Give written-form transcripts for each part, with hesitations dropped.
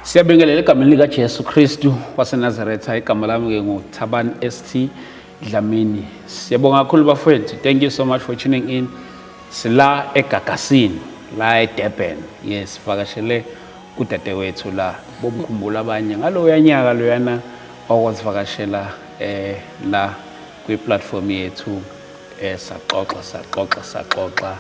Siyabingelela egameni likaJesu Kristu waseNazaretha. Igama lami ke nguThabani ST Dlamini. Siyabonga kakhulu bafowethu. Thank you so much for tuning in. Sila eGagasini, la eDurban. Yes, vakashele kudadewethu la. Bomkhumbula abanye ngaloya nyaka loyana okwasivakashela la kwi-platform yethu, saxoxa saxoxa saxoxa.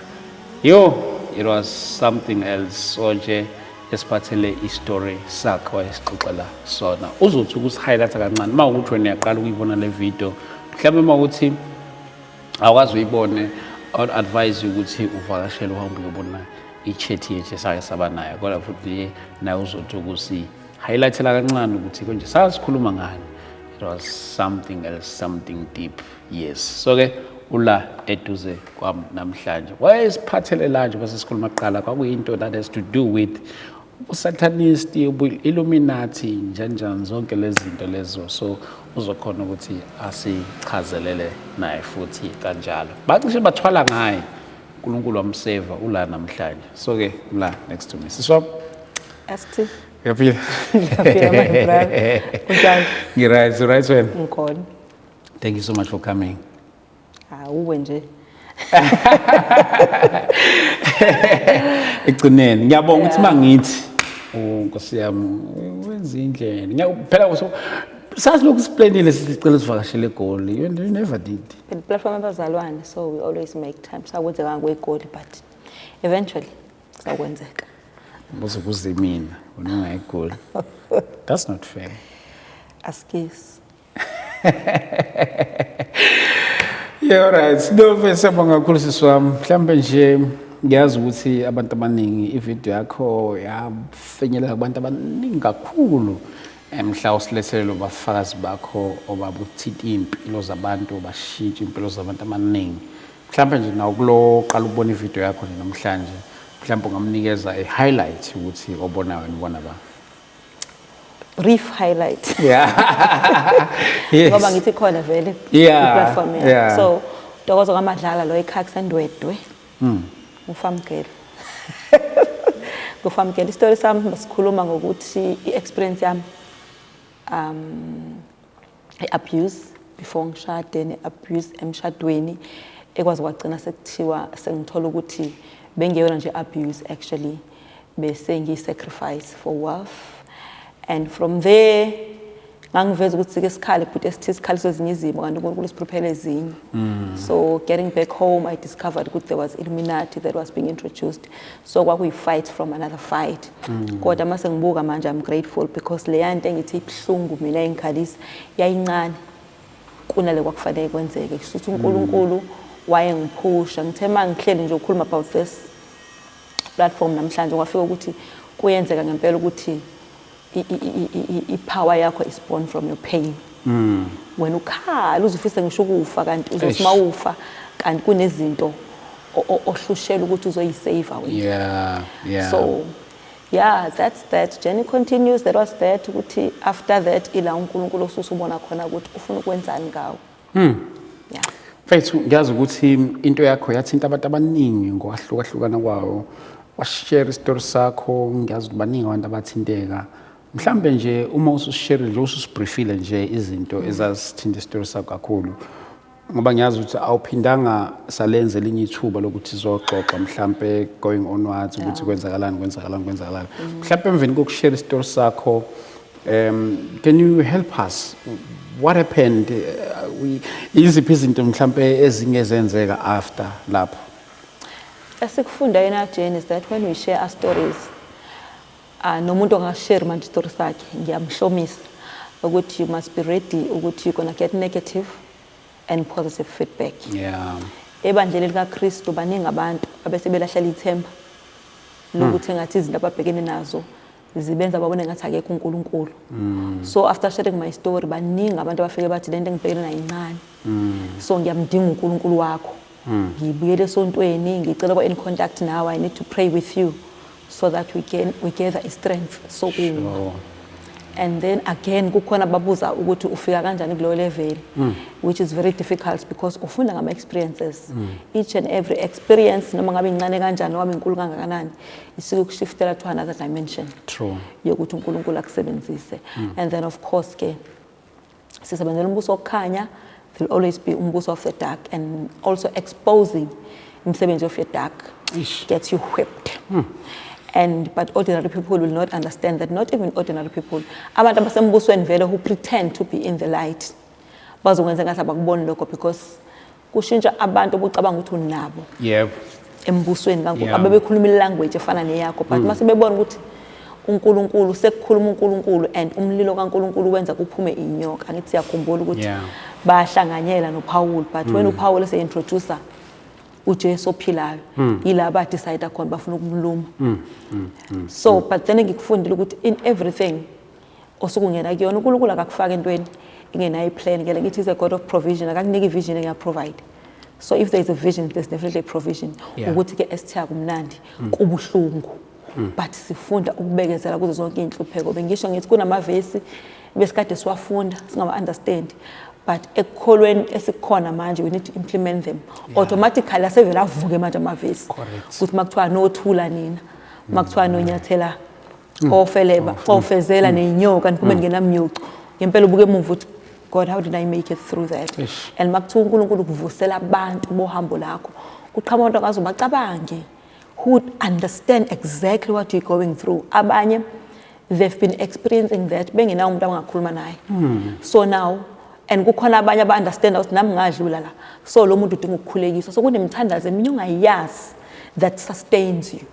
Yo, it was something else. So nje esiphathele i-story sakhe wayesixoxela sona. Uzothi ukusi-highlight kancane uma ukuthi wena uyaqala ukuyibona le video, mhlawumbe uma ukuthi awukwazi uyibone, I would advise you ukuthi uvakashele uhambe uyobona i-chat yethu esake saba nayo, kodwa futhi naye uzothi ukusi-highlightela kancane ukuthi konje sasikhuluma ngani. It was something else, something deep. Yes, so ke ula eduze kwami namhlanje wayesiphathele la nje bese sikhuluma kuqala, kwakuyinto that has to do with usatanist, Illuminati, njani njani, zonke lezi zinto lezo. So uzokhona ukuthi asichazelele naye futhi kanjalo. Bacishe bathwala ngaye, uNkulunkulu wamseva, ula namhlanje. So ke la next to me, siswam. ST. Uyaphila? Ngiyaphila, my brother. Kunjani? Ngi-right, right wena? Ngikhona. Thank you so much for coming. Awuwe nje. Ekugcineni ngiyabonga ukuthi mangithi, oh Nkosi yami, wenza indlela. Phela sazi lokhu siplanile, sicela sivakashele eGoli. You never did. The platform abazalwane, so we always make time. Sakwenzeka kweGoli, but eventually sakwenzeka. Buze kuze mina, wena ungayi eGoli. That's not fair. Askis. Yeah, alright. No, mfethu, siyabonga kakhulu sisi wami. Mhlambe nje ngiyazi ukuthi abantu abaningi ivideo yakho yafinyelela kubantu abaningi kakhulu. Mhla usilethele lo bafakazi bakho obabuthinta iy'mpilo zabantu, bashintsha iy'mpilo zabantu abaningi. Mhlambe nje nawo kulo qala ukubona ivideo yakho nje namhlanje, mhlambe ungamnikeza a highlight ukuthi obona wena ubona ba. Brief highlight. Yeah. Ngoba ngithi khona vele i-platform yakho. So Ntokozo kaMadlala lo ekhaya kuseNdwedwe. Ufamgele. Kufamgele isitori sami sikhuluma ngokuthi i-experience yami i-abuse before ngishade, ne-abuse emshadweni ekwazi kwagcina sekuthiwa sengithola ukuthi bengeyona nje abuse, actually bese ngiyi-sacrifice for wealth. And from there ngangiveza ukuthi sike sikhale futhi esithi sikhaliswe ezinye izimo, kanti uNkulunkulu siprepare ezinye. So getting back home, I discovered ukuthi there was Illuminati that was being introduced, so kwakuyi-fight from another fight. Kodwa mase ngibuka manje, I'm grateful because leya nto engithi ibuhlungu mina engikhalisa yayincane kunale kwakufanele kwenzeke. Kusho ukuthi uNkulunkulu wayengiphusha. Ngithe uma ngihleli nje ukukhuluma about this platform namhlanje, kwafika ukuthi kuyenzeka ngempela ukuthi i-power yakho is born from your pain. Wena ukhala uze ufise ngisho ukufa, kanti uzothi uma ufa kanti kunezinto ohlushela ukuthi uzoyisave wena. So yeah, that's that journey continues. That was that, ukuthi after that ila uNkulunkulu osusubona khona ukuthi ufuna ukwenzani ngawo. Yeah. Mfethu, ngiyazi ukuthi into yakho yathinta abantu abaningi ngokwahlukahlukana kwawo. Washare isitori sakho, ngiyazi ukuthi baningi abantu abathinteka. Mhlambe nje uma ususishare nje, ususibriefile nje izinto ezazithinta isitori sakho kakhulu. Ngoba ngiyazi ukuthi awuphindanga salenze elinye ithuba lokuthi sizoxoxa mhlambe going onwards ukuthi kwenzakalani, kwenzakalani, kwenzakalani. Mhlambe emveni kokushare isitori sakho, can you help us, what happened? Iziphi izinto mhlambe ezinye zenzeka after lapho? Esikufunda yena Jane is that when we share our stories, nomuntu ongashare manje story sakhe, ngiyamhlomisa ukuthi you must be ready ukuthi you're gonna get negative and positive feedback. Ebandleni likaKristu baningi abantu abese belahlela ithemba lokuthi engathi izinto ababhekene nazo zibenza babone ngathi akekho uNkulunkulu. So after sharing my story, baningi abantu abafike bathi lento engibhekene nayo incane, so ngiyamdinga uNkulunkulu wakho, ngibuyele esontweni, ngicela kwa in contact now, I need to pray with you so that we gather strength sokuma. And then again kukhona babuza ukuthi ufika kanjani kuleyo level, which is very difficult because ufunda ngama-experiences. Each and every experience, noma ngabe incane kanjani noma inkulu kangakanani, isuke kushiftela to another dimension True. Yokuthi uNkulunkulu akusebenzise. And then of course ke sisebenzela umbuso wokukhanya, there will always be umbuso of the dark, and also exposing imisebenzi of your dark Ish. Gets you whipped. And but ordinary people will not understand that. Not even ordinary people, abantu abasembusweni vele who pretend to be in the light bazokwenza ngathi abakuboni lokho, because kushintsha abantu obucabanga ukuthi unabo embusweni kaNkulunkulu, abebekhuluma ilanguage efana neyakho, but mase bebona ukuthi uNkulunkulu sekukhuluma uNkulunkulu and umlilo kaNkulunkulu wenza kuphume inyoka. Angithi siyakhumbula ukuthi bahlanganyela noPaul, but when uPaul ese-introduce uJesu ophilayo, yila ba-decide khona bafuna ukumluma. So but then ngikufundile ukuthi in everything osuke ungena kuyona, uNkulunkulu akakufaka entweni ingenayo iplan. Ngeke ngithi is a God of provision, akakuniki ivision enga-provide. So if there is a vision, there's definitely a provision. Ukuthi ke esithiya kumnandi, kubuhlungu, but sifunda ukubekezela kuzo zonke iy'nhlupheko. Bengisho ngithi kunamavesi besikade siwafunda singawa-understand, but ekukholweni esikhona manje we need to implement them automatically. Asevele avuke manje amavesi ukuthi makuthiwa nothula nina, makuthiwa nonyathela ofeleba, ofezela nenyoka, niphume ningenamnyuco. Ngempela ubuke emuva uthi, "God, how did I make it through that?" Eish. And makuthiwa uNkulunkulu kuvusela abantu bohambo lakho, kuqhamuka abantu angaze bacabange who would understand exactly what you're going through. Abanye they've been experiencing that bengenawo umuntu abangakhuluma naye. So now and kukhona abanye aba-understand ukuthi nami ngadlula la, so lo muntu udinga ukukhulekiswa. So kunemithandazo eminye ongayazi that sustains you.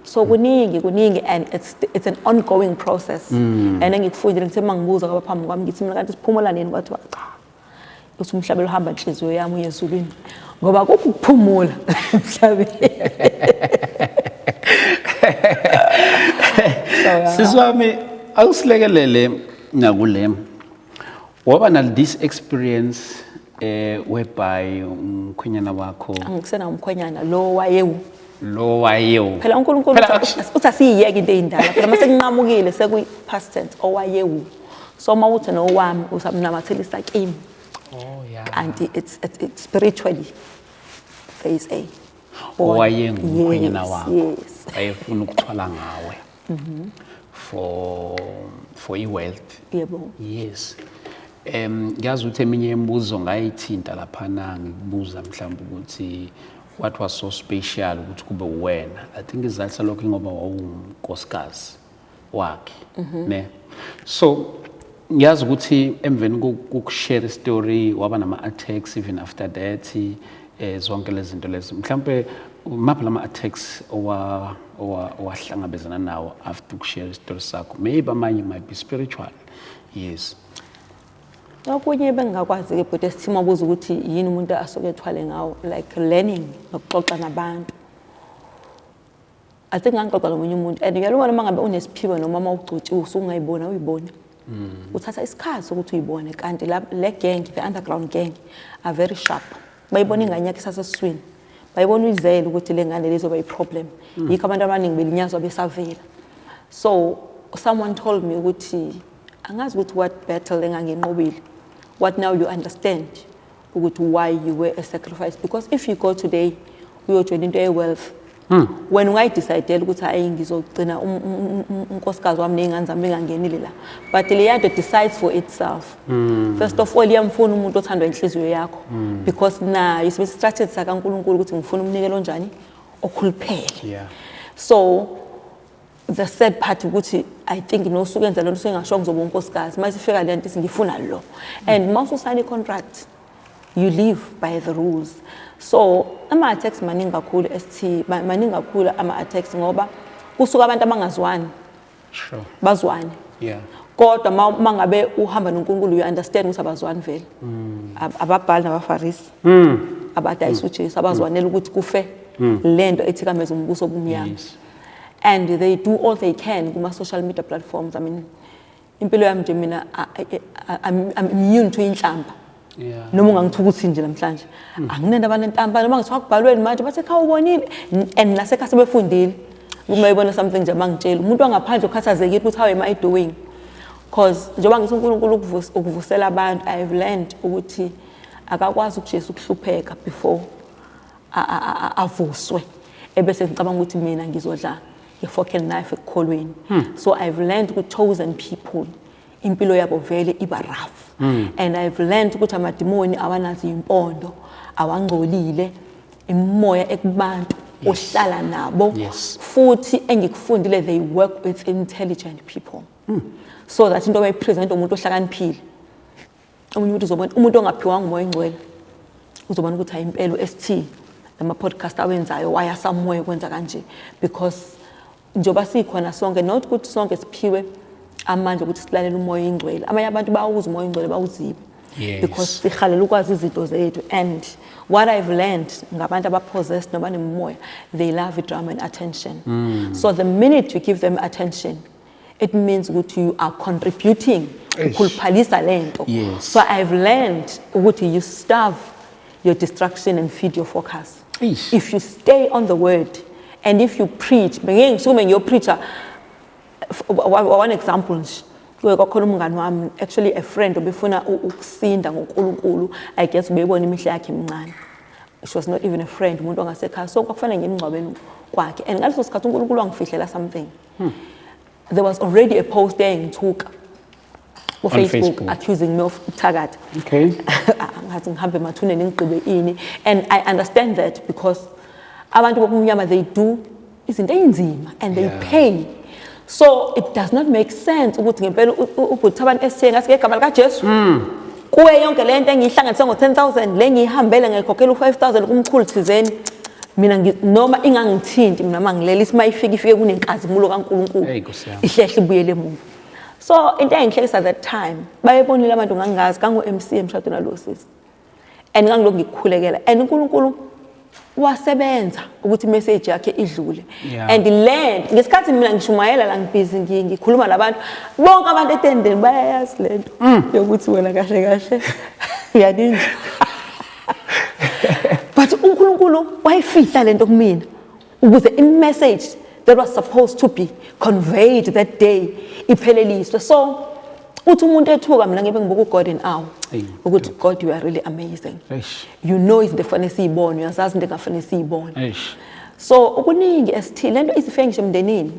So kuningi, kuningi, and it's an ongoing process. And engikufundile, ngithe uma ngibuza kwabaphambi kwami, ngithi mina kanti siphumula nini, kwathiwa cha, uthi umhlaba uhamba inhliziyo yami uye ezulwini, ngoba akukho ukuphumula emhlabeni. So, yeah. Sisi wami, awusilekelele nakule waba na this experience whereby umkhwenyana wakho Angikusena umkhwenyana lo wayewu. Lo wayewu. Phela uNkulunkulu Phela uthi asiyiyeke into eyindala phela, mase kunqamukile sekuyi-past tense, owayewu. So uma uthi nowami usamnamathelisa kimi, Oh yeah. kanti it's spiritually there is a bond. Owayengumkhwenyana Yes, wakho yes. wayefuna ukuthwala ngawe for i-wealth. Yebo. Yes. Ngiyazi ukuthi eminye imibuzo ngayithinta laphana, ngikubuza mhlawumbe ukuthi what was so special ukuthi kube wena. I think isizathu salokho ingoba wawunkosikazi wakhe, ne? So ngiyazi ukuthi emveni kokushare story waba nama attacks even after that, zonke lezi zinto lezi. Mhlawumbe maphi lama attacks owa owa owahlangabezana nawo after ukushare story sakho? Maybe amanye might be spiritual. Yes. Okunye bengingakwazi-ke bhuti esithima buza ukuthi yini umuntu asuke ethwale ngawo, like learning nokuxoxa nabantu. I think ngangixoxa nomunye umuntu, and uyalubona uma ngabe unesiphiwo noma uma ugcotshiwe usungayibona uyibone, uthatha isikhathi sokuthi uyibone. Kanti le gang, the underground gang, are very sharp. Bayibona ingane yakho isasesiswini, bayibona uyizele ukuthi le ngane lezoba i-problem. Yikho abantu abaningi belinyazwa besavela. So someone told me ukuthi angazi ukuthi what battle enganginqobile, what now you understand ukuthi why you were a sacrifice, because if you go today uyojoyina into ye-wealth, wena ungayidecide ukuthi hayi, ngizogcina unkosikazi wami ney'ngane zami bengangenile la, but leya nto decides for itself. First of all, iyamfuna umuntu othandwa inhliziyo yakho, because nayo isibe strategy sakaNkulunkulu ukuthi ngifuna umnikelo onjani, okhuluphele. So the sad part ukuthi I think nosuke enza lento sengasho ngizoba unkosikazi, mase ifika le nto ithi ngifuna lo, and mase usayina i-contract, you live by the rules. So ama-attacks maningi kakhulu, ST, maningi kakhulu ama-attacks, ngoba kusuka abantu abangazwani bazwane. Kodwa ma ngabe uhamba noNkulunkulu, you understand ukuthi abazwani vele. Ababhali nabaFarisi abadayisa uJesu abazwanela ukuthi kufe lento ethikameza umbuso obumnyama. And they do all they can kuma-social media platforms. I mean, impilo yami nje mina, I'm immune to inhlamba. Noma ungangithukuthi nje namhlanje, anginendaba nentamba. Noma ngithiwa kubhalweni manje bathe kha ubonile, and nasekhaya sebefundile uma ebona something nje, mangitshela umuntu wangaphandle ukhathazekile ukuthi how am I doing. Cause njengoba ngithi uNkulunkulu ukuvusela abantu, I've learned ukuthi akakwazi ukuJesu ukuhlupheka before avuswe, ebese ngicabanga ukuthi mina ngizodla nge-fork and knife ekukholweni. So I've learned ukuthi chosen people, impilo yabo vele iba rough. And I've learned ukuthi amadimoni awanazo impondo, awangcolile, imoya ekubantu ohlala nabo. Futhi engikufundile, they work with intelligent people, so that into bayipresent umuntu ohlakaniphile, omunye umuntu uzobona, umuntu ongaphiwanga umoya ongcwele uzobona ukuthi hayi, impela ST lama podcast awenzayo waya somewhere kwenza kanje, because njengoba sikhona sonke, not ukuthi sonke siphiwe amandla ukuthi silalele umoya oyingcwele. Abanye abantu bawuza umoya oyingcwele bawuzibe, because sihalela ukwazi izinto zethu. And what I've learned ngabantu abapossessed noma nemimoya, they love drama and attention. So the minute you give them attention, it means ukuthi you are contributing Eish. ukukhuluphalisa lento. So I've learned ukuthi you starve your distraction and feed your focus. Eish. If you stay on the word and if you preach, bengeke ngisukume ngiyopreacha. One example nje, kuye kwakhona umngani wami, actually a friend, obefuna ukusinda ngoNkulunkulu. I guess ubeyibona imihla yakhe emincane. She was not even a friend, umuntu ongasekhaya, so kwakufanele ngimngcwabeni kwakhe. And ngaleso sikhathi uNkulunkulu wangifihlela something. There was already a post engithuka ku-Facebook, Facebook. accusing me of ubuthakathi. Ngathi ngihambe emathuneni ngigqibe ini. And I understand that, because abantu bobumnyama, they do izinto ey'nzima and they pay, so it does not make sense ukuthi ngempela ubhuti abantu esithe ngathi ngegama likaJesu kuwe yonke le nto engiyihlanganise ngo-10 000, le ngiyihambele ngayikhokhela u-5 000 kumkhulu thizeni, mina noma ingangithinti mina, uma ngilele ithi uma ifike, ifike kunenkazimulo kaNkulunkulu. Hey, Nkosi yami. Ihlehle ibuyele emuva. So into engihlekisa, that time bayebonile abantu, ngangingazi, ngangu-MC emshadweni alo sisi, and ngangilokhu ngikukhulekela, and uNkulunkulu wasebenza ukuthi imessage yakhe idlule. And le ngesikhathi mina ngishumayela la, ngibhizi, ngikhuluma nabantu bonke, abantu etendeni bayayazi lento yokuthi wena kahle kahle uyaninja, but uNkulunkulu wayifihla lento kumina ukuze i-message that was supposed to be conveyed that day ipheleliswe. So uthi umuntu ethuka, mina ngibe ngibuka uGod in awe, Eyi, ukuthi God, you are really amazing. Eish. You know izinto ekufanele siyibone, uyazazi into engafanele siyibone. Eish. So okuningi esithile lento izifike ngisho emndenini.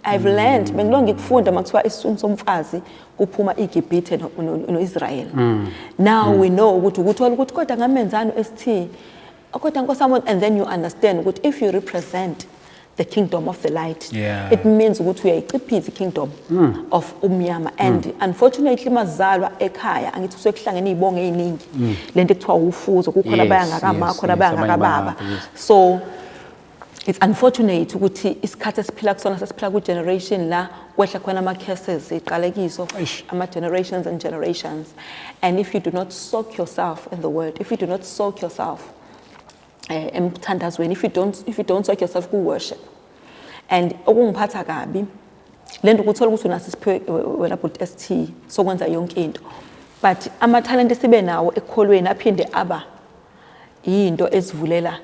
I've learned, bengilokhu ngikufunda, makuthiwa esiswini somfazi kuphuma iGibhithe no-Israel. Now we know ukuthi ukuthola ukuthi kodwa ngamenzani ST, kodwa Nkosi yami. And then you understand ukuthi if you represent the kingdom of the light, it means ukuthi uyayiciphiza i-kingdom of umnyama. And unfortunately, mazalwa ekhaya, angithi kusuke kuhlangene iy'bongo ey'ningi, lento ekuthiwa ufuzo, kukhona abaya ngakama, khona abaya abanye ngakababa. Yes. So it's unfortunate ukuthi isikhathi esiphila kusona, sesiphila ku-generation la kwehla khona ama-curses, iqalekiso, Eish. ama-generations and generations. And if you do not soak yourself in the word, if you do not soak yourself emthandazweni, if you don't soak yourself ku-worship, and okungiphatha kabi lento ukuthola ukuthi unaso isiphiwe wena bhuti ST sokwenza yonke into, but amathalente sibe nawo ekukholweni aphinde aba yinto esivulela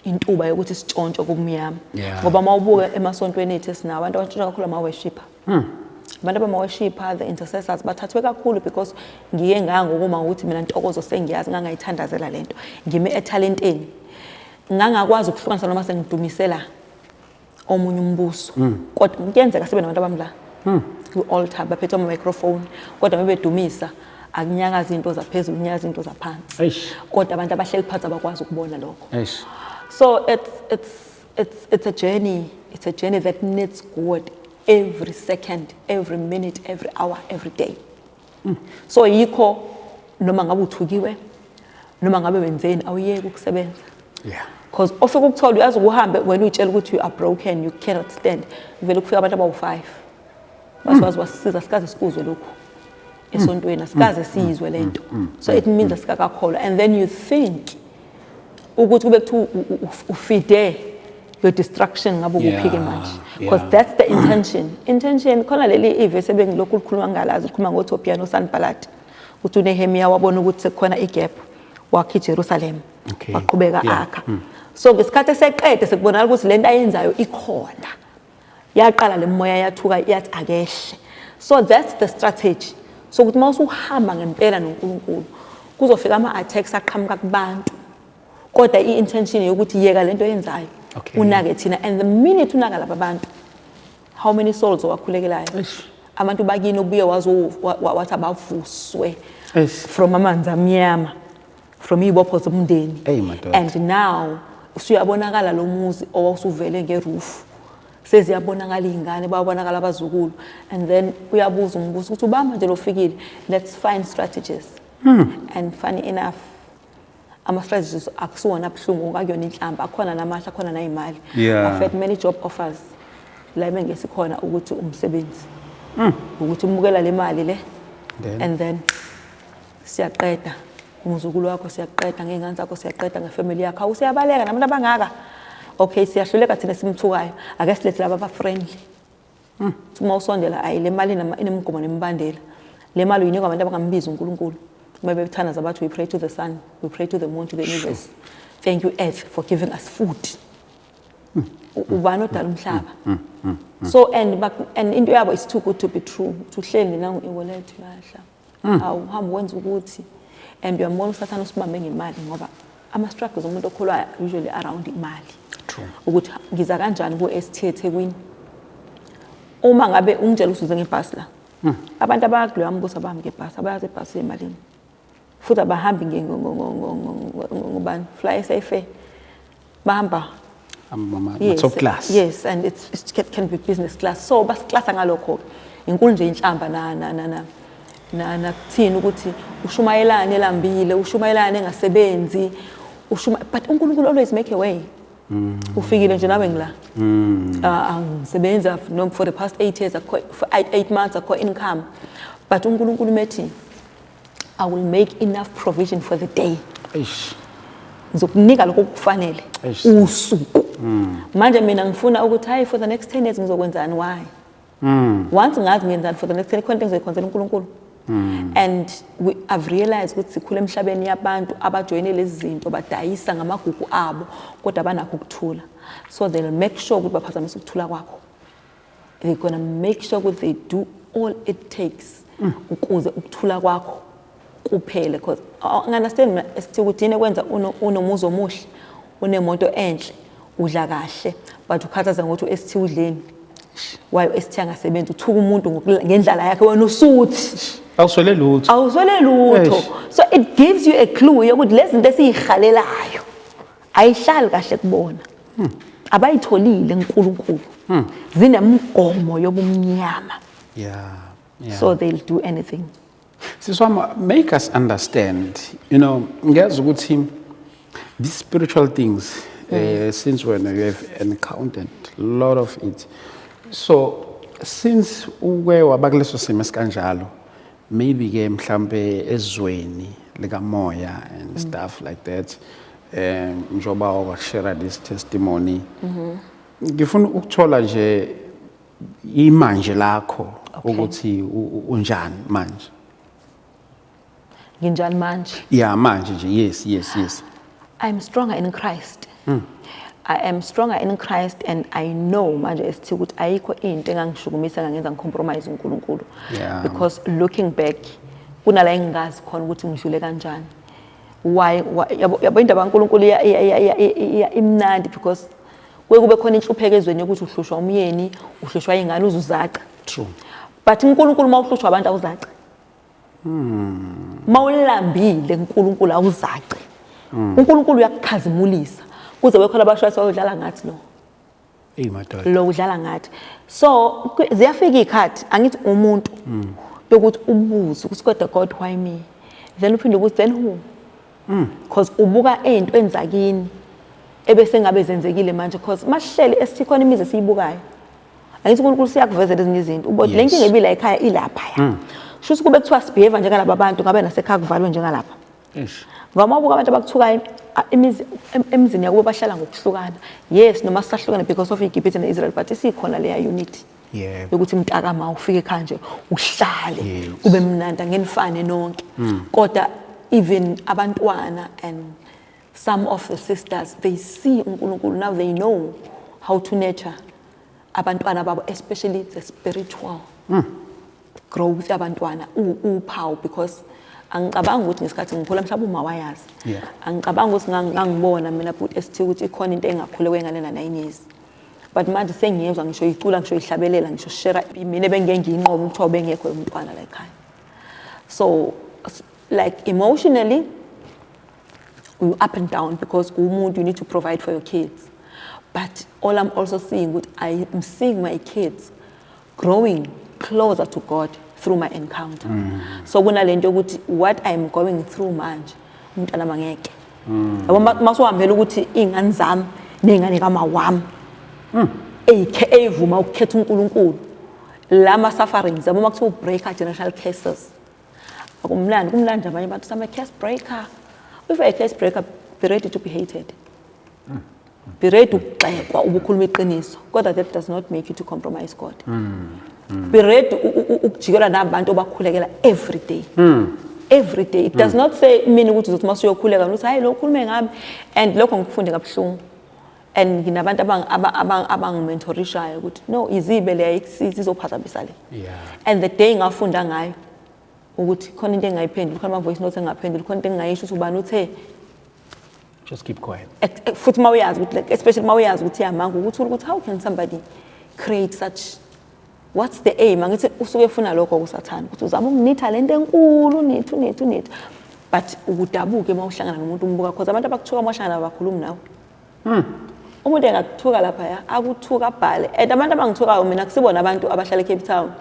intuba yokuthi sitshontshe kumnyama. Ngoba uma ubuka emasontweni ethu esinawo, abantu abantshontsha kakhulu ama-worshipper, abantu abama-worshipper, the intercessors, bathathwe kakhulu, because ngiye ngangokuma ngokuthi mina ntokozo sengiyazi, ngangayithandazela lento, ngime ethalenteni, ngangakwazi ukuhlukanisa noma sengidumisela omunye umbuso. Kodwa kuyenzeka sibe nabantu abami la kwi-altar baphethe ama-microphone, kodwa mebedumisa akunyakazi into zaphezulu, kunyakaza into zaphansi. Eish. Kodwa abantu abahleli phansi abakwazi ukubona lokho. Eish. So it's a journey. It's a journey that needs God every second, every minute, every hour, every day. So yikho noma ngabe uthukiwe, noma ngabe wenzeni, awuyeki ukusebenza. Because ofika ukuthola, uyazi, ukuhambe wena uyitshela ukuthi you are broken, you cannot stand. Vele kufika abantu abawu-5. Basikwazi wasisiza, sikaze sikuzwe lokhu esontweni, asikaze siyizwe lento. So it means asikakakholwa. And then you think ukuthi kube kuthiwa ufide your destruction, ngabe ukuphike manje, because that's the intention. Intention khona leli ivesi ebengilokhu likhuluma ngalazi, likhuluma ngoTobiah noSanballat, ukuthi uNehemiah wabona ukuthi sekukhona igap, wakha iJerusalem, waqhubeka akha. So ngesikhathi eseqede, sekubonakala ukuthi lento ayenzayo ikhona, yaqala le moya yathuka, yathi akehle. So that's the strategy. So ukuthi uma usuhamba ngempela noNkulunkulu, kuzofika ama-attacks aqhamuka kubantu, kodwa i-intention yokuthi yeka lento yenzayo, unake thina. And the minute unaka laba bantu, how many souls owakhulekelayo? Eish. Abantu bakini obuye wathi abavuswe Eish. from amanzi amnyama, from iy'bopho zomndeni. Eyi, madoda. And now usuyabonakala lo muzi owawusuvele nge-roof, seziyabonakala iy'ngane, bayabonakala abazukulu. And then uyabuza umbuzo ukuthi ubamba nje lofikile, let's find strategies. And funny enough, ama-strategies akusiwona abuhlungu, akuyona inhlamba, akhona namahle, akhona nayimali. I've had many job offers la ebengesikhona ukuthi umsebenzi ukuthi umukela le mali le. Then? And then siyaqeda umzukulu wakho, siyaqeda ngey'ngane zakho, siyaqeda nge-family yakho. Awu, siyabaleka nabantu abangaka. Okay, siyahluleka thina simthukayo, ake silethe laba aba-friendly. Uma usondela, ayi, le mali inemigomo nemibandela. Le mali uyinikwa abantu abangambizi uNkulunkulu. Uma bebethandaza bathi, "We pray to the sun, we pray to the moon, to the universe. Thank you, earth, for giving us food." Ubani odala umhlaba? So and into yabo is too good to be true. Uthi uhleli nangu i-wallet uyahla, awuhambe wenza ukuthi, and uyambona usathane usibambe ngemali, ngoba ama-struggles omuntu okholwayo usually around imali. True. Ukuthi ngiza kanjani ku-ST eThekwini uma ngabe ungitshela usuze ngebhasi la. Abantu abakuloya mbuso abahambi ngebhasi, abayazi ibhasi emalini, futhi abahambi ngobani, FlySafair, bahamba Yes, Top class. Yes, and it can be business class. So basiklasa ngalokho. Inkulu nje inhlamba na na na na na nakuthini ukuthi ushumayelane elambile, ushumayelane engasebenzi, ushuma, but uNkulunkulu always make a way. Ufikile nje nawe ngila. Ah, angisebenzi, no, for the past 8 years akho, for 8 months akho income. But uNkulunkulu methi, "I will make enough provision for the day." Eish. Ngizokunika lokho okufanele Eish. usuku. Manje mina ngifuna ukuthi, hayi, for the next 10 years ngizokwenzani? Why? Once ngazi ngenzani for the next 10, khona into engizoyikhonzela uNkulunkulu. And I've realized ukuthi sikhula emhlabeni yabantu abajoyine lezi zinto, badayisa ngamagugu abo, kodwa banakho ukuthula. So they'll make sure ukuthi baphazamisa ukuthula kwakho. They're gonna make sure ukuthi they do all it takes ukuze ukuthula kwakho kuphele, because ngi-understand mina esithi ukuthi yini ekwenza unomuzi omuhle, unemoto enhle, udla kahle, but ukhathaza ngokuthi u-ST udleni, why u-ST angasebenzi, uthuka umuntu ngendlala yakhe, wena usuthi Awuswele lutho. Awuswele lutho. Eish. So it gives you a clue yokuthi lezi zinto esiyihalelayo ayihlali kahle kubona, abayitholile uNkulunkulu, zinemigomo yobumnyama. So they'll do anything. Siswama, make us understand, ngiyazi ukuthi these spiritual things, since when you have encountered a lot of it. So, since uke waba kuleso simo esikanjalo, maybe ke mhlambe ezweni likamoya and stuff like that, njoba washare this testimony, ngifuna ukuthola nje imanje lakho ukuthi unjani manje. Nginjani manje? Yeah, manje nje, yes. I'm stronger in Christ. I am stronger in Christ and I know manje esithi ukuthi ayikho into engangishukumisa engangenza ngi-compromise uNkulunkulu. Because looking back, kunala engingazi khona ukuthi ngidlule kanjani. Why, yabo indaba kaNkulunkulu imnandi, because kuye kube khona inhlupheko ezweni yokuthi uhlushwa umyeni, uhlushwa ingane, uzuzaca. True. But uNkulunkulu, uma uhlushwa abantu, awuzaci. Mawulambile, uNkulunkulu awuzaci. uNkulunkulu uyakukhazimulisa. Kuze kube khona abashayisa, udlala ngathi lo. Ey, madoda. Lo udlala ngathi. So ziyafika ikhathi, angithi umuntu, yokuthi ubuze ukuthi, "Kodwa God, why me?" Then uphinde ukuthi, "Then who?" Because ubuka into enzakini ebese ngabe zenzekile manje, because masihleli esithi khona imizi esiyibukayo. Angithi uNkulunkulu siyakuvezela ezinye izinto. Ubona le nkinga ebila ekhaya ilapha ya. Shuthi kube kuthiwa sibehave njengalaba bantu, ngabe nasekhaya kuvalwe njengalapha. Eish. Ngoba uma ubuka abantu abakuthukayo, imizi emizini yakubo bahlala ngokuhlukana. Yes, noma sisahlukene because of iGibhithe ne-Israel, but isikhona leya unity yokuthi mntakama ufike ekhaya nje uhlale, kube mnandi, angenifane nonke. Kodwa even abantwana and some of the sisters, they see uNkulunkulu now, they know how to nurture abantwana babo, especially the spiritual. growth yabantwana uphawu, because angicabanga ukuthi ngesikhathi ngikhula mhlawumbe uma wayazi, angicabanga ukuthi ngangibona mina but esithi ukuthi ikhona into engakhule kwengane na 9 years, but manje sengiyezwa ngisho icula, ngisho ihlabelela, ngisho share mina bengeke ngiyinqobe ukuthiwa bengekho umntwana la ekhaya. So like emotionally you up and down, because umuntu you need to provide for your kids, but all I'm also seeing ukuthi I'm seeing my kids growing closer to God through my encounter. So kunalento ukuthi what I'm going through manje umntana mangeke yabo masuhambela ukuthi ingane zami nengane kama wami eyivuma ukukhetha uNkulunkulu lama sufferings yabo makuthiwa breaker generational cases akumnandi, kumnandi abanye abantu sama case breaker. If a case breaker, be ready to be hated, be ready ukugxekwa ubukhuluma iqiniso, kodwa that does not make you to compromise God. Be ready ukujikelwa nabantu obakhulekela every day. Every day. It does not say mina ukuthi uzothi masuyokhuleka uthi hayi lo ukhulume ngami, and lokho ngikufunde kabuhlungu. And nginabantu abangimentorishayo ukuthi no izibe le ayikusizi izophazamisa le. And the day ngafunda ngayo ukuthi khona into engayiphenduli, khona ama voice notes engaphenduli, khona into engayisho ukuthi ubani uthe, just keep quiet. Futhi mawuyazi ukuthi like especially mawuyazi ukuthi iyamanga ukuthi how can somebody create such, what's the aim? Angithi usuke efuna lokho kusathana ukuthi uzama ukunitha lento enkulu unitha unitha unitha, but ukudabuke mawuhlangana nomuntu umbuka, because abantu abakuthuka mawuhlangana abakhulumi nawe. Umuntu engakuthuka lapha ya akuthuka abhale, and abantu abangithukayo mina kusibona abantu abahlala eCape Town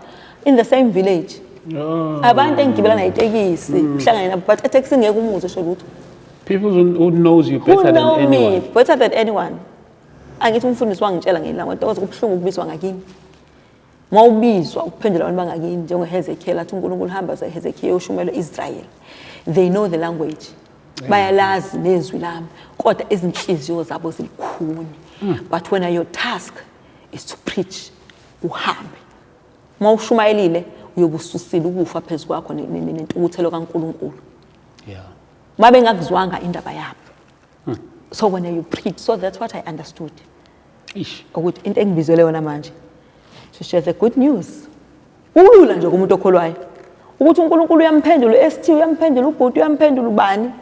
in the same village. Abantu engigibela nayo itekisi uhlangane nabo, but etekisini ngeke umuzwe esho lutho. People who knows you better who than know anyone. Me better than anyone. Angithi umfundisi wangitshela ngelanga kodwa kubuhlungu ukubizwa ngakini. Mawubizwa ukuphendula abantu bangakini njengoHezekiel athi uNkulunkulu hamba ze Hezekiel ushumele Israel. They know the language. Bayalazi nezwi lami kodwa izinhliziyo zabo zilikhuni. But when your task is to preach, uhambe. Mawushumayelile uyobususile ukufa phezulu kwakho nentukuthelo kaNkulunkulu. Mabe ngakuzwanga indaba yabo. So when you preach, so that's what I understood. Ish. Ukuthi into engibizele yona manje to share the good news. Kulula nje kumuntu okholwayo ukuthi uNkulunkulu uyamphendula ST, uyamphendula ubhuti, uyamphendula ubani,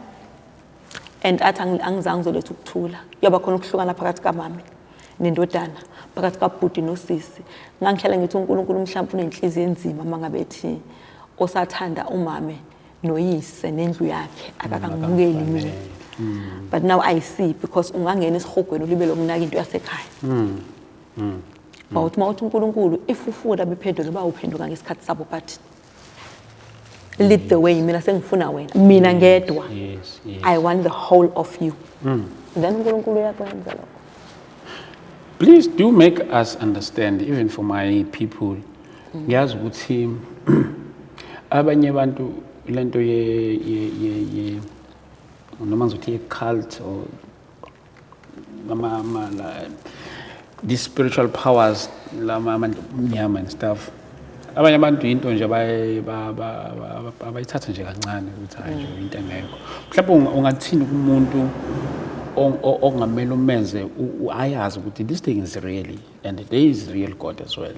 and athi angizange ngizoletha ukuthula. Kuyoba khona ukuhlukana phakathi kamama nendodana, phakathi kabhuti nosisi. Ngangihlala ngithi uNkulunkulu mhlawumbe unenhliziyo enzima mangabe ethi osathanda umame noyise nendlu yakhe akakamukeli mina. But now I see, because ungangena esihogweni ulibele ukunaka into yasekhaya. But mawuthi uNkulunkulu if ufuna bephenduke bawuphenduka ngesikhathi sabo, but lead the way, mina sengifuna wena, mina ngedwa. Yes, yes. I want the whole of you. Then uNkulunkulu uyakwenza lokho. Please do make us understand, even for my people. Ngiyazi ukuthi abanye abantu lento ye noma ngizothi ye cult or ama these spiritual powers lama amnyama and stuff. Abanye abantu into nje abayithatha nje kancane ukuthi hayi nje into engekho. Mhlawumbe ungathini kumuntu ongamele umenze ayazi ukuthi this thing is really and there is real God as well.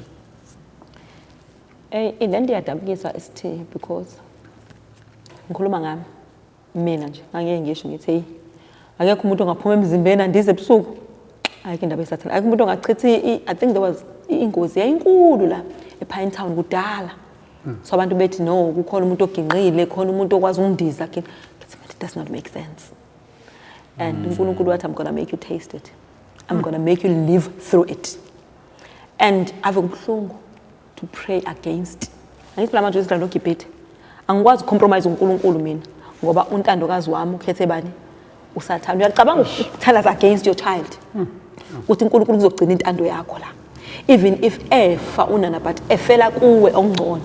Lento iyadabukisa ST, because ngikhuluma ngami mina nje ngangeke ngisho ngithi hey akekho umuntu ongaphuma emzimbeni andize ebusuku, ayikho indaba esathana, akekho umuntu ongachitha I think there was ingozi yayinkulu la ePine Town kudala. So abantu bethi no kukhona umuntu oginqile, khona umuntu okwazi ukundiza, but it does not make sense. And uNkulunkulu wathi I'm going to make you taste it, I'm going to make you live through it. And ave kubuhlungu to pray against. Angithi phela manje uIsrael oGibhithe, angikwazi ucompromise uNkulunkulu mina ngoba untandokazi wami ukhethe bani? uSathane. Uyacabanga ukuthandaza against your child ukuthi uNkulunkulu uzogcina intando yakho la, even if efa unana but efela kuwe okungcono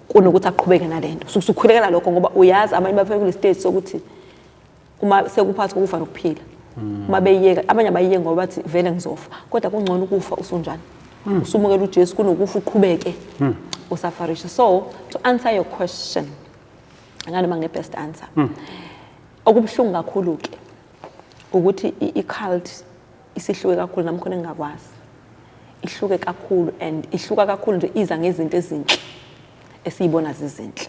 kunokuthi aqhubeke nalento. Usukhulekela lokho ngoba uyazi abanye bafike kule stage sokuthi uma sekuphathi kokufa nokuphila, uma beyiyeka abanye abayiyeki ngoba bathi vele ngizofa, kodwa kungcono ukufa usunjani, usumukela uJesu kunokufa uqhubeke usafarisha. So to answer your question, anganoma ngine best answer. Okubuhlungu kakhulu ke ukuthi i-cult isihluke kakhulu, nami khona engingakwazi, ihluke kakhulu and ihluka kakhulu nje, iza ngezinto ezinhle Esiyibona zizinhle.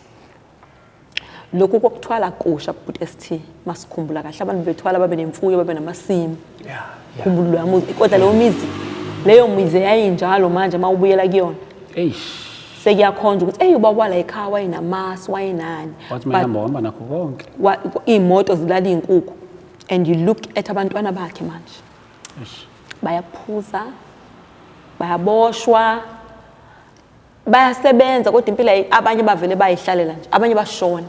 Lokhu kokuthwala kusha, but ST, masikhumbula kahle, abantu bethwala babe nemfuyo, babe namasimu. Khumbula loya muzi, kodwa leyo mizi yayinjalo. Manje uma ubuyela kuyona, Eish. sekuyakhonjwa ukuthi, eyi, ubaba wala ekhaya wayenamasi, wayenani. Wathi But mayehamba uhamba nakho konke. Iy'moto zilala iy'nkukhu, and you look at abantwana bakhe manje, Eish. bayaphuza, bayaboshwa, bayasebenza, kodwa impilo abanye bavele bayihlalela nje, abanye bashona.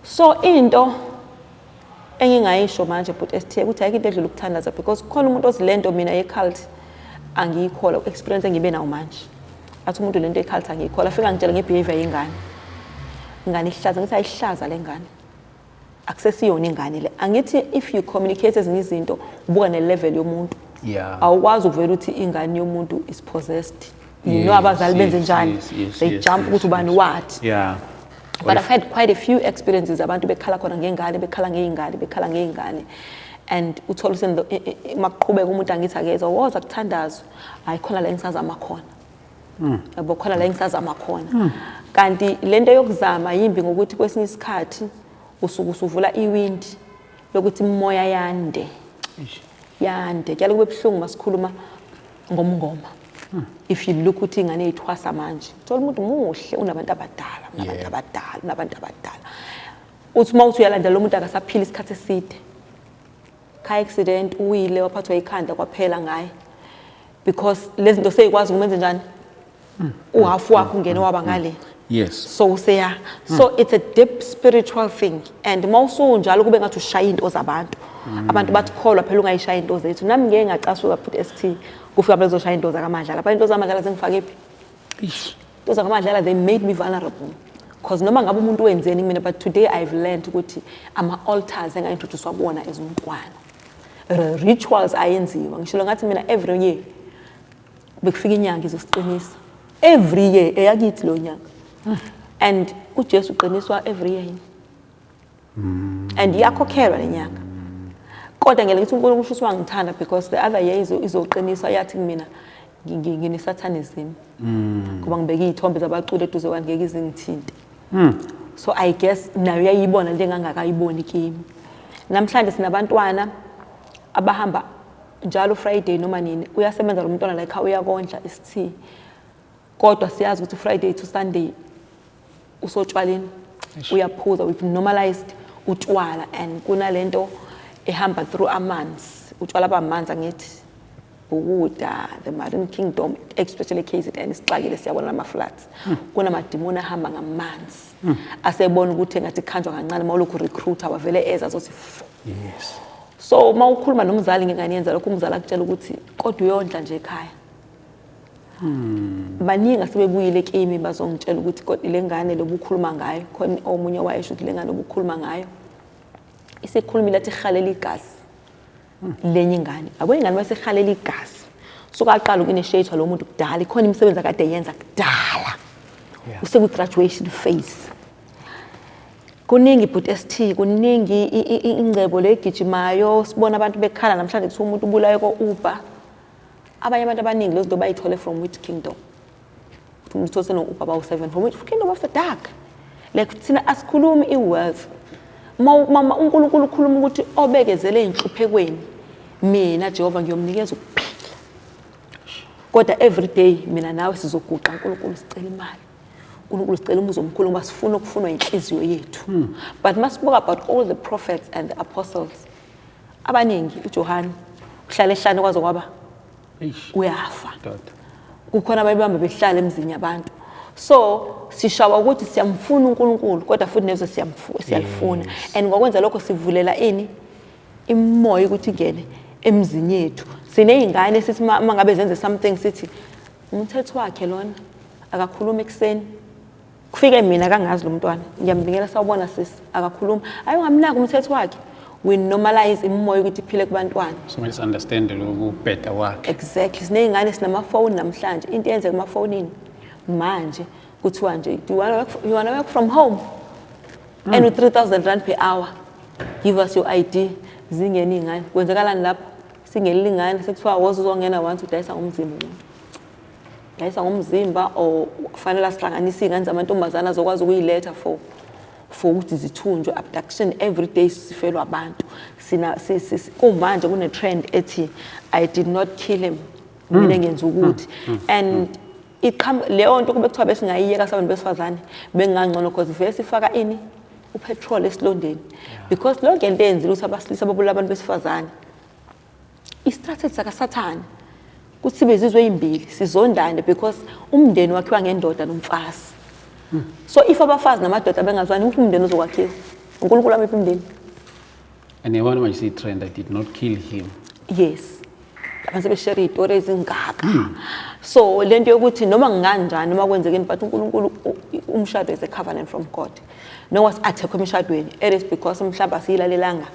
So into engingayisho manje, but ST, ukuthi ayikho into edlula ukuthandaza, because khona umuntu othi lento mina ye-cult angiyikholwa. Experience engibe nawo manje, athi umuntu lento ye-cult angiyikholwa, afika ngitshela nge-behavior yengane, ingane ihlaza. Ngithi ayihlaza le ngane, akusesiyona ingane le. Angithi if you communicate ezinye izinto, ubuka ne-level yomuntu. Awukwazi ukuvela uthi ingane yomuntu is possessed. You know, abazali benze njani? They jump ukuthi ubani wathi. But I've had quite a few experiences, abantu bekhala khona ngengane, bekhala ngey'ngane, bekhala ngey'ngane, and uthole ukuthi makuqhubeka umuntu, angithi akezwa, woza kuthandazwe, hayi, khona la engisazama khona, yabo, khona la engisazama khona. Kanti lento yokuzama yimbi, ngokuthi kwesinye isikhathi usuke usuvula iwindi lokuthi imimoya yande. Eish. Yande. Kuyale kube buhlungu masikhuluma ngomngoma. If you look ukuthi ingane eyithwasa manje, uthola umuntu muhle, unabantu abadala, unabantu abadala, unabantu abadala. Uthi uma uthi uyalandela lo muntu, akasaphila isikhathi eside, car accident, uwile, waphathwa ikhanda, kwaphela ngaye, because lezi zinto seyikwazi ukumenza njani, uhafu wakhe ungene waba ngale. So useya, so it's a deep spiritual thing, and mawusunjalo kube ngathi ushaya into zabantu. Abantu bathi kholwa phela, ungayishaya into zethu. Nami ngeke ngacasuka futhi ST, kufika bezoshaya into zakaMadlala lapha. Into zaMadlala zingifake phi? Eish. Into zakaMadlala, they made me vulnerable, because noma ngabe umuntu wenzeni mina, but today I've learned ukuthi ama-altars enga-introduce-wa kuwona as umntwana, rituals ayenziwa. Ngishilo ngathi mina every year bekufika inyanga izosiqinisa, every year eyakithi lo nyanga, and uJesu uqiniswa every year yini, and iyakhokhelwa le nyanga. Kodwa ngeke ngithi uNkulunkulu usho wangithanda, because the other year izoqinisa, yathi kumina ngine-satanism ngoba ngibeke iy'thombe zabaculi eduze kwami, ngeke izingithinte. So I guess nayo uyayibona le engangakayiboni kimi. Namhlanje sinabantwana abahamba njalo Friday noma nini, uyasebenza lo mntwana la ekhaya, uyakondla isithi, kodwa siyazi ukuthi Friday to Sunday usotshwaleni, uyaphuza. We've normalized utshwala, and kunalento ehamba through amanzi, utshwala bamanzi, angithi Bukuda, the Marine Kingdom, especially KZN, isixakile, siyabona nama-floods, kunamadimoni ahamba ngamanzi, asebona ukuthi engathi kuhanjwa kancane, uma ulokhu recruiter wavele eza azothi fu. So uma ukhuluma nomzali ngengane yenza lokho, umzali akutshela ukuthi kodwa uyondla nje ekhaya. Baningi asebebuyile kimi bazongitshela ukuthi kodwa le ngane lobukhuluma ngayo, khona omunye wayesho ukuthi le ngane obukhuluma ngayo isikhulumile, athi ihalela igazi lenye ingane, yabo, ingane masehalela igazi, suka aqala uku-initiate lo muntu kudala, ikhona imisebenzi akade yenza kudala, useku-graduation phase. Kuningi, but ST, kuningi ingcebo legijimayo. Sibona abantu bekhala namhlanje, kuthiwa umuntu ubulawe ko-Uber. Abanye abantu abaningi lezo zinto bayithole from which kingdom? Uthi umuntu uthole seno-Uber bawu-seven, from which kingdom of the dark? Like thina asikhulumi i-wealth. Mama, uNkulunkulu ukhuluma ukuthi obekezele ey'nhluphekweni, mina Jehova ngiyomnikeza ukuphila. Kodwa every day mina nawe sizoguqa, uNkulunkulu sicela imali, uNkulunkulu sicela umuzi omkhulu, ngoba sifuna ukufunwa inhliziyo yethu. But masibuka about all the prophets and the apostles, abaningi, uJohane uhlala ehlane kwaze kwaba Eish. uyafa. Doda. Kukhona abayibamba behlala emzini yabantu. So sishawa ukuthi siyamfuna uNkulunkulu, kodwa futhi nezwe siyalifuna, and ngokwenza lokho sivulela ini imoya ukuthi ingene emzini yethu. Siney'ngane, sithi uma ngabe zenze something, sithi umthetho wakhe lona, akakhuluma ekuseni. Kufike mina kangazi lo mntwana, ngiyambingela, "Sawubona sisi." Akakhuluma, ayi, ungamnaki, umthetho wakhe. We normalize imoya ukuthi iphile kubantwana. So misunderstand lokubheda kwakhe. Exactly. Siney'ngane, sinamafoni namhlanje. Into eyenzeka emafonini manje, kuthiwa nje, "Do you wanna work, you wanna work from home and with 3000 rand per hour? Give us your ID." Zingene iy'ngane. Kwenzekalani lapho? Singenile ingane, sekuthiwa woza uzongena once, udayisa ngomzimba umuntu. Dayisa ngomzimba or kufanele asihlanganise iy'ngane zamantombazane azokwazi ukuyiletha for ukuthi zithunjwe. Abduction every day, sifelwa abantu. Sina kumanje kune-trend ethi "I did not kill him, mina ngenza ukuthi." And leyo nto kube kuthiwa besingayiyeka sabantu besifazane bengangcono, because vele sifaka ini upetrol esilondeni, because lonke into eyenzile ukuthi abasilisa babulala abantu besifazane, i-strategy sakasathane ukuthi sibe zizwe ey'mbili sizondane, because umndeni wakhiwa ngendoda nomfazi. So if abafazi namadoda bengazwani, uphi umndeni ozokwakhiwa? UNkulunkulu wamiphi umndeni? And yabona manje siyi-trend, "I did not kill him." Yes, abantu sebeshare iy'tori ezingaka. So le nto yokuthi noma kunganjani, noma kwenzekeni, but uNkulunkulu, umshado is a covenant from God. Noma si-attack emshadweni, it is because mhlawumbe asiyilalelanga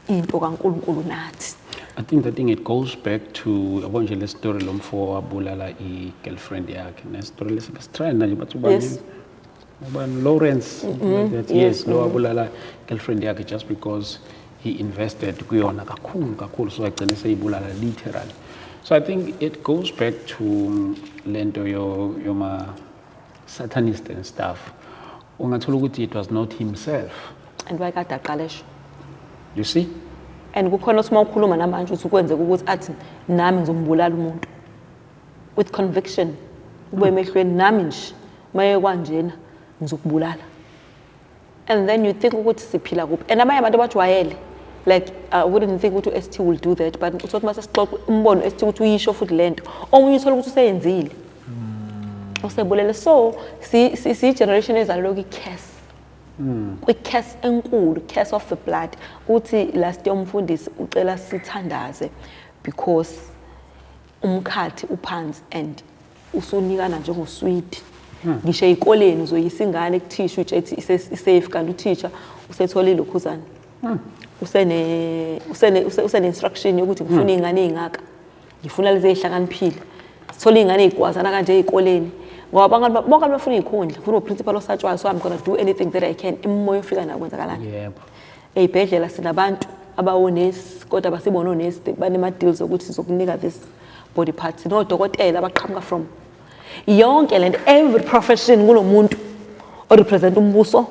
into kaNkulunkulu nathi. I think that thing, it goes back to, yabo nje le story lo mfo wabulala i-girlfriend yakhe, ne story lesi besitrenda nje, bathi ubani? Ubani, Lawrence, something like that. Yes, lo wabulala girlfriend yakhe just because he invested kuyona kakhulu kakhulu, so agcine seyibulala literally. So I think it goes back to lento yo yoma satanist and stuff. Ungathola ukuthi it was not himself. And wayekade aqala esho. You see? And kukhona othi uma ukhuluma namanje uthi kwenzeka ukuthi athi nami ngizombulala umuntu with conviction, ube emehlweni nami nje maye kwanjena ngizokubulala. And then you think ukuthi siphila kuphi? And abanye abantu abajwayele, like I wouldn't think ukuthi u-ST will do that, but uthi mase sixoxa umbono ST ukuthi uyisho futhi lento, omunye uthola ukuthi useyenzile, usebulele. So siyi-generation ezalelwe kwi-curse, kwi-curse enkulu, curse of the blood. Uthi last year umfundisi ucela sithandaze because umkhathi uphansi and usunikana njengoswidi. Ngisho ey'koleni uzoyisa ingane kuthisha, utshe ethi i-safe, kanti uthisha usetholile ukhuzane, usene-instruction yokuthi ngifuna iy'ngane ey'ngaka, ngifuna lezi ey'hlakaniphile. Sithole iy'ngane ey'gwazana kanje ey'koleni ngoba bonke abantu bafuna iy'khundla, ngifuna uprincipal osatshwayo, so I'm gonna do anything that I can. Imimoya ofika nayo, kwenzakalani? Ey'bhedlela sinabantu abawonesi kodwa basibona onesi banema-deals okuthi sizokunika this body part. Sinodokotela abaqhamuka from yonke lento, every profession kunomuntu orepresent umbuso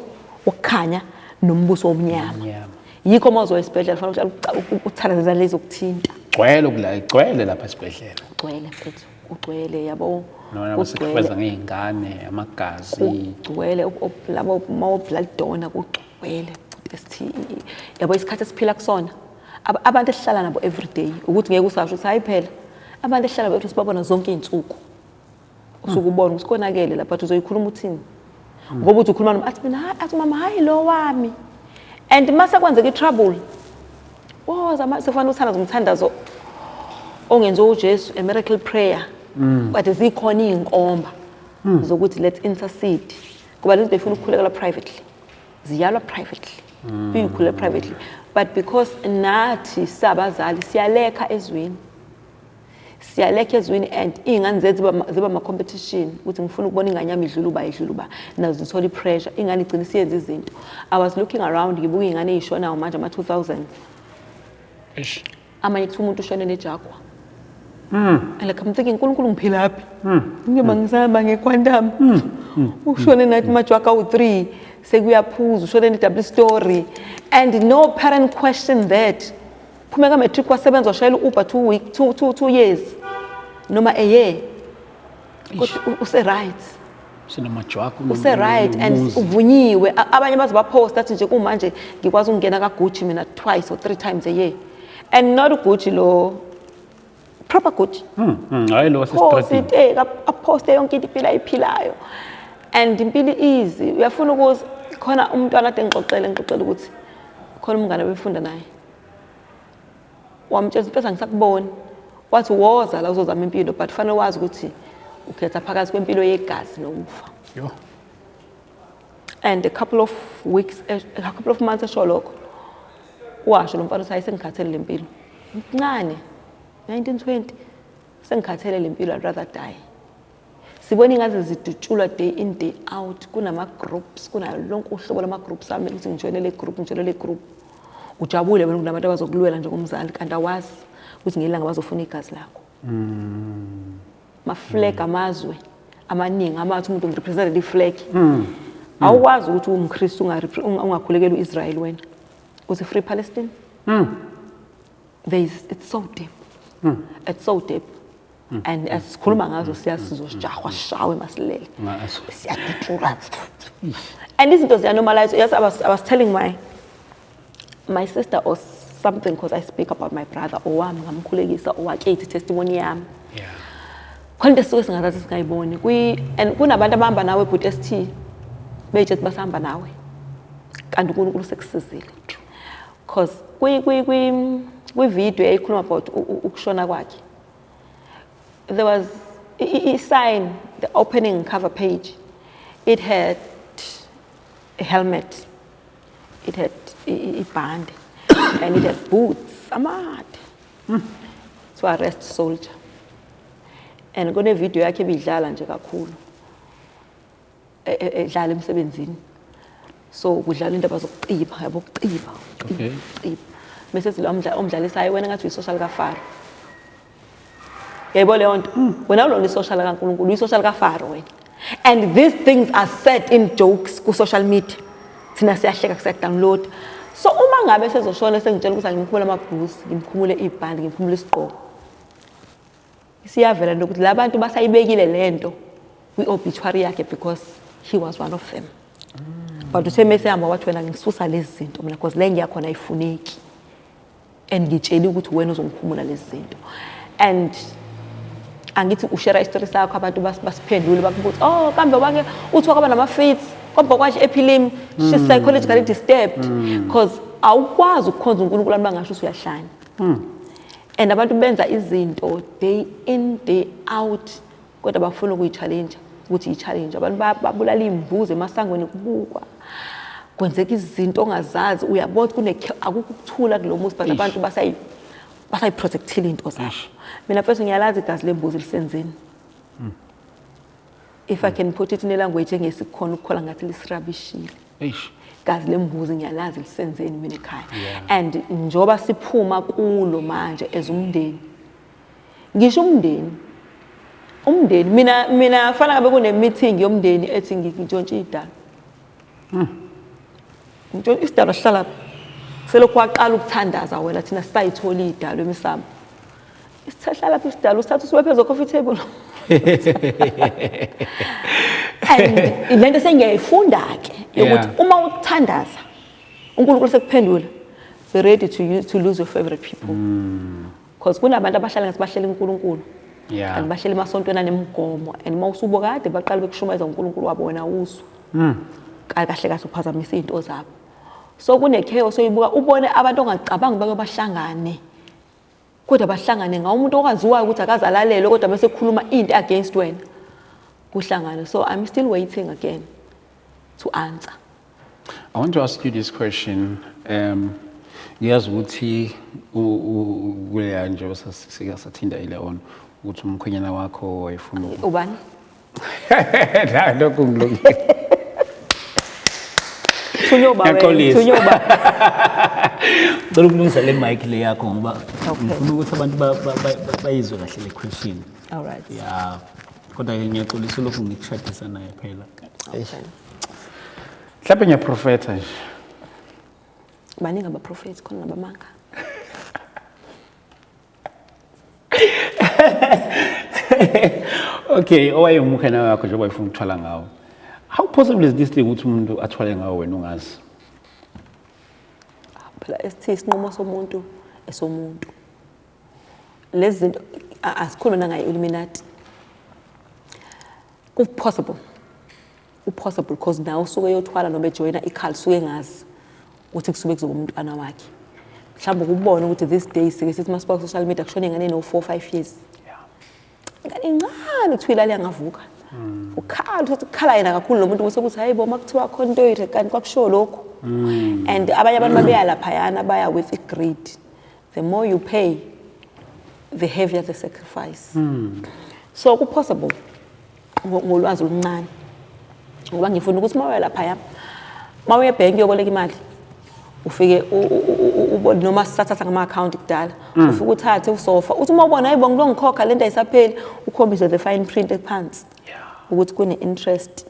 wokukhanya nombuso womnyama. Mnyama. Yikho uma uzoya esibhedlela fanele uhlale uthandazela lezi zokuthinta. Gcwele kula, igcwele lapha esibhedlela. Ugcwele mfethu, ugcwele, yabo. Nona Ugcwele. basacrifice ngey'ngane, amagazi. Kugcwele labo ma-blood donor, kugcwele esithi yabo isikhathi esiphila kusona. Abantu esihlala nabo every day, ukuthi ngeke usasho ukuthi hayi phela abantu esihlala nabo sibabona zonke iy'nsuku, usuke ubona ukuthi konakele lapha, but uzoyikhuluma uthini? Ngoba uthi ukhuluma noma athi mina hayi, athi mama hayi lo wami. And mase kwenzeka i-trouble, woza sekufanele uthandaze umthandazo ongenziwa uJesu, a miracle prayer, but zikhona iy'nkomba zokuthi let's intercede, ngoba lezi zinto ifuna ukukhulekela privately, ziyalwa privately, uyikhuleka privately. But because nathi sabazali siyalekha ezweni, siyalekha ezweni, and iy'ngane zethu ziba ama-competition ukuthi ngifuna ukubona ingane yami idlula uba, idlula uba, nazo zithola i-pressure, ingane igcina isiyenza izinto. I was looking around, ngibuka iy'ngane ey'shonayo manje, ama-2000. Eish. Amanye kuthiwa umuntu ushone neJaguar. And like I'm thinking, uNkulunkulu ngiphilaphi ngiyoba ngisahamba ngeQuantum, ushone nathi maJaguar awu-3, sekuyaphuza, ushone ne-double story, and no parent question that. Phume ka-matric, wasebenza, washayela u-Uber 2 week, 2 years noma a year, kodwa use-right. Sinamajwaku. Use-right and uvunyiwe. Abanye baze baphosta athi nje kumanje ngikwazi ukungena kaGucci mina twice or three times a year, and not uGucci lo, proper Gucci. Hayi lo wasestradini. Post aposte yonke into, impilo ayiphilayo, and impilo easy. Uyafuna ukuze khona umntwana ade ngixoxele ukuthi khona umngane befunda naye wamtshela impela ngisakuboni, wathi woza la uzozama impilo, but fanele wazi ukuthi ukhetha phakathi kwempilo yegazi nokufa. Yo. And a couple of weeks, a couple of months esho lokho, washo lo mfana ukuthi hayi, sengikhathele le mpilo, mncane, 1920, sengikhathele le mpilo, I'd rather die. Sibona ingaze zidutshulwa day in day out, kunama-groups, kunayo lonke uhlobo lama-groups ami ukuthi ngijoyine le group, ngijoyine le group, ujabule wena kunabantu abazokulwela njengomzali, kanti awazi ukuthi ngelanga bazofuna igazi lakho. Ma-flag amazwe amaningi amathi umuntu ngi-represent i-flag. Awukwazi ukuthi uwumKristu ungakhulekeli u-Israel wena. Uthi free Palestine? There is, it's so deep. It's so deep. And asikhuluma ngazo siyasizosijahwa sishawe masilele. Siyadutshulwa. And izinto ziya-normalize. Yes, I was telling my sister or something, because I speak about my brother owami, ngamkhulekisa, owakithi, testimony yami. Khona into esisuke singazathi singayiboni. And kunabantu abahamba nawe, bhuti ST, beyitshethi basahamba nawe. Kanti uNkulunkulu sekusizile. Because kwi video eyayikhuluma about ukushona kwakhe, there was a sign, the opening cover page, it had a helmet, it had ibhande, and it had boots amade to arrest soldier. And kune video yakhe ebidlala nje kakhulu, edlala emsebenzini, so kudlala indaba zokuciba, yabo, ukuciba, ukuciba, bese sithi lo omdlalisayo, wena ngathi uyisosha likaFaro, yayibona leyo nto, wena ulona isosha likaNkulunkulu, uyisosha likaFaro wena. And these things are said in jokes ku-social media, thina siyahleka, siya-download. So uma ngabe sezoshona, sengitshela ukuthi angimkhumule amabhuzi, ngimkhumule ibhandi, ngimkhumule isigqoko, siyavela nokuthi la bantu basayibekile lento kwi-obituary yakhe because he was one of them. But uthe mesehamba wathi, wena ngisusa lezi zinto mina, because le ngiyakhona ayifuneki, and ngitsheli ukuthi wena uzongikhumula lezi zinto. And angithi ushare isitori sakho, abantu basiphendule, bakubuza, oh, kambe wake uthi wakaba nama-fits, kodwa kwathi ephilimi she's psychologically disturbed, because awukwazi ukukhonza uNkulunkulu abantu bangasho ukuthi uyahlanya. And abantu benza izinto day in, day out, kodwa bafuna ukuyi-challenge ukuthi i-challenge. Abantu babulala iy'mbuzi emasangweni, kubukwa, kwenzeka izinto ongazazi. Uyabona ukuthi akukho ukuthula kulo muzi, but abantu basayi-protectile iy'nto zabo. Mina mfethu, ngiyalazi igazi lembuzi lisenzeni. If I can put it in a language engesikhona ukukhola, ngathi lisirabishile. Eish. Igazi lembuzi ngiyalazi lisenzeni mina ekhaya. And njoba siphuma kulo manje as umndeni, ngisho umndeni, umndeni, mina fana ngabe kune meeting yomndeni ethi ngintshontshe idalwa, ngintshontshe isidalwa, sihlala selokhu waqala ukuthandaza wena, thina sisayithola idalwa emisamo, isithahlala lapha isidalwa, usithatha usiwe phezu coffee table. And lento sengiyayifunda-ke yokuthi uma uthandaza uNkulunkulu sekuphendula, be ready to lose your favorite people, because kunabantu abahlala ngathi bahlele uNkulunkulu and bahlele emasontweni anemigomo, and uma usubo kade baqala bekushumayeza uNkulunkulu wabo, wena uzwa kahle kahle uphazamisa iy'nto zabo. So kune-chaos oyibuka, ubone abantu ongacabangi bake bahlangane, kodwa bahlangane ngawo umuntu okwaziwayo ukuthi akaze alalelwe, kodwa bese khuluma into against wena, kuhlangane. So I'm still waiting again to answer. I want to ask you this question. Ngiyazi ukuthi kuleya nje sike sathinda ile on ukuthi umkhwenyana wakho wayefuna Ubani? La lokho ngilungile. Thunywa uba wena, Ngiyaxolisa. thunywa uba. Ngicela ukulungisa le mic le yakho ngoba Okay. ngifuna ukuthi abantu bayizwe kahle le question. All right. Ya. Kodwa ke ngiyaxolisa lokhu ngikushadisa naye phela. Okay. Mhlawumbe ngiyaprofetha nje. Baningi abaprofethi khona nabamanga. Okay, owayengumkhwenyana wakho njengoba efuna ukuthwala ngawo. How possible is this thing ukuthi umuntu athwale ngawo wena ungazi? Phela esithi isinqumo somuntu esomuntu. Lezi zinto asikhulume nangayo Illuminati. Ku-possible. Ku-possible because nawe usuke eyothwala noma ejoyina i-cult, suke engazi ukuthi kusuke kuzoba umntwana wakhe. Mhlawumbe ukubona ukuthi these days sike sithi masibuka ku-social media kushona ingane eno-4 5 years. Ingane encane, kuthiwa ilali yangavuka. Ukhala, uthi kukhala yena kakhulu lo muntu, bese kuthi hayi bo, makuthiwa khona into yethu kanti kwakushiwo lokhu. And abanye abantu babeya laphayana, baya with i-greed. The more you pay, the heavier the sacrifice. So ku-possible ngolwazi oluncane. Ngoba ngifuna ukuthi uma uya laphaya, uma uya ebhenki uyoboleka imali, Ufike ubone noma sisathatha ngama-akhawunti kudala, ufike uthathe usofa, uthi uma ubona, hayi bo, ngilongikhokha lento ayisapheli, ukhombise the fine print ephansi ukuthi kune-interest,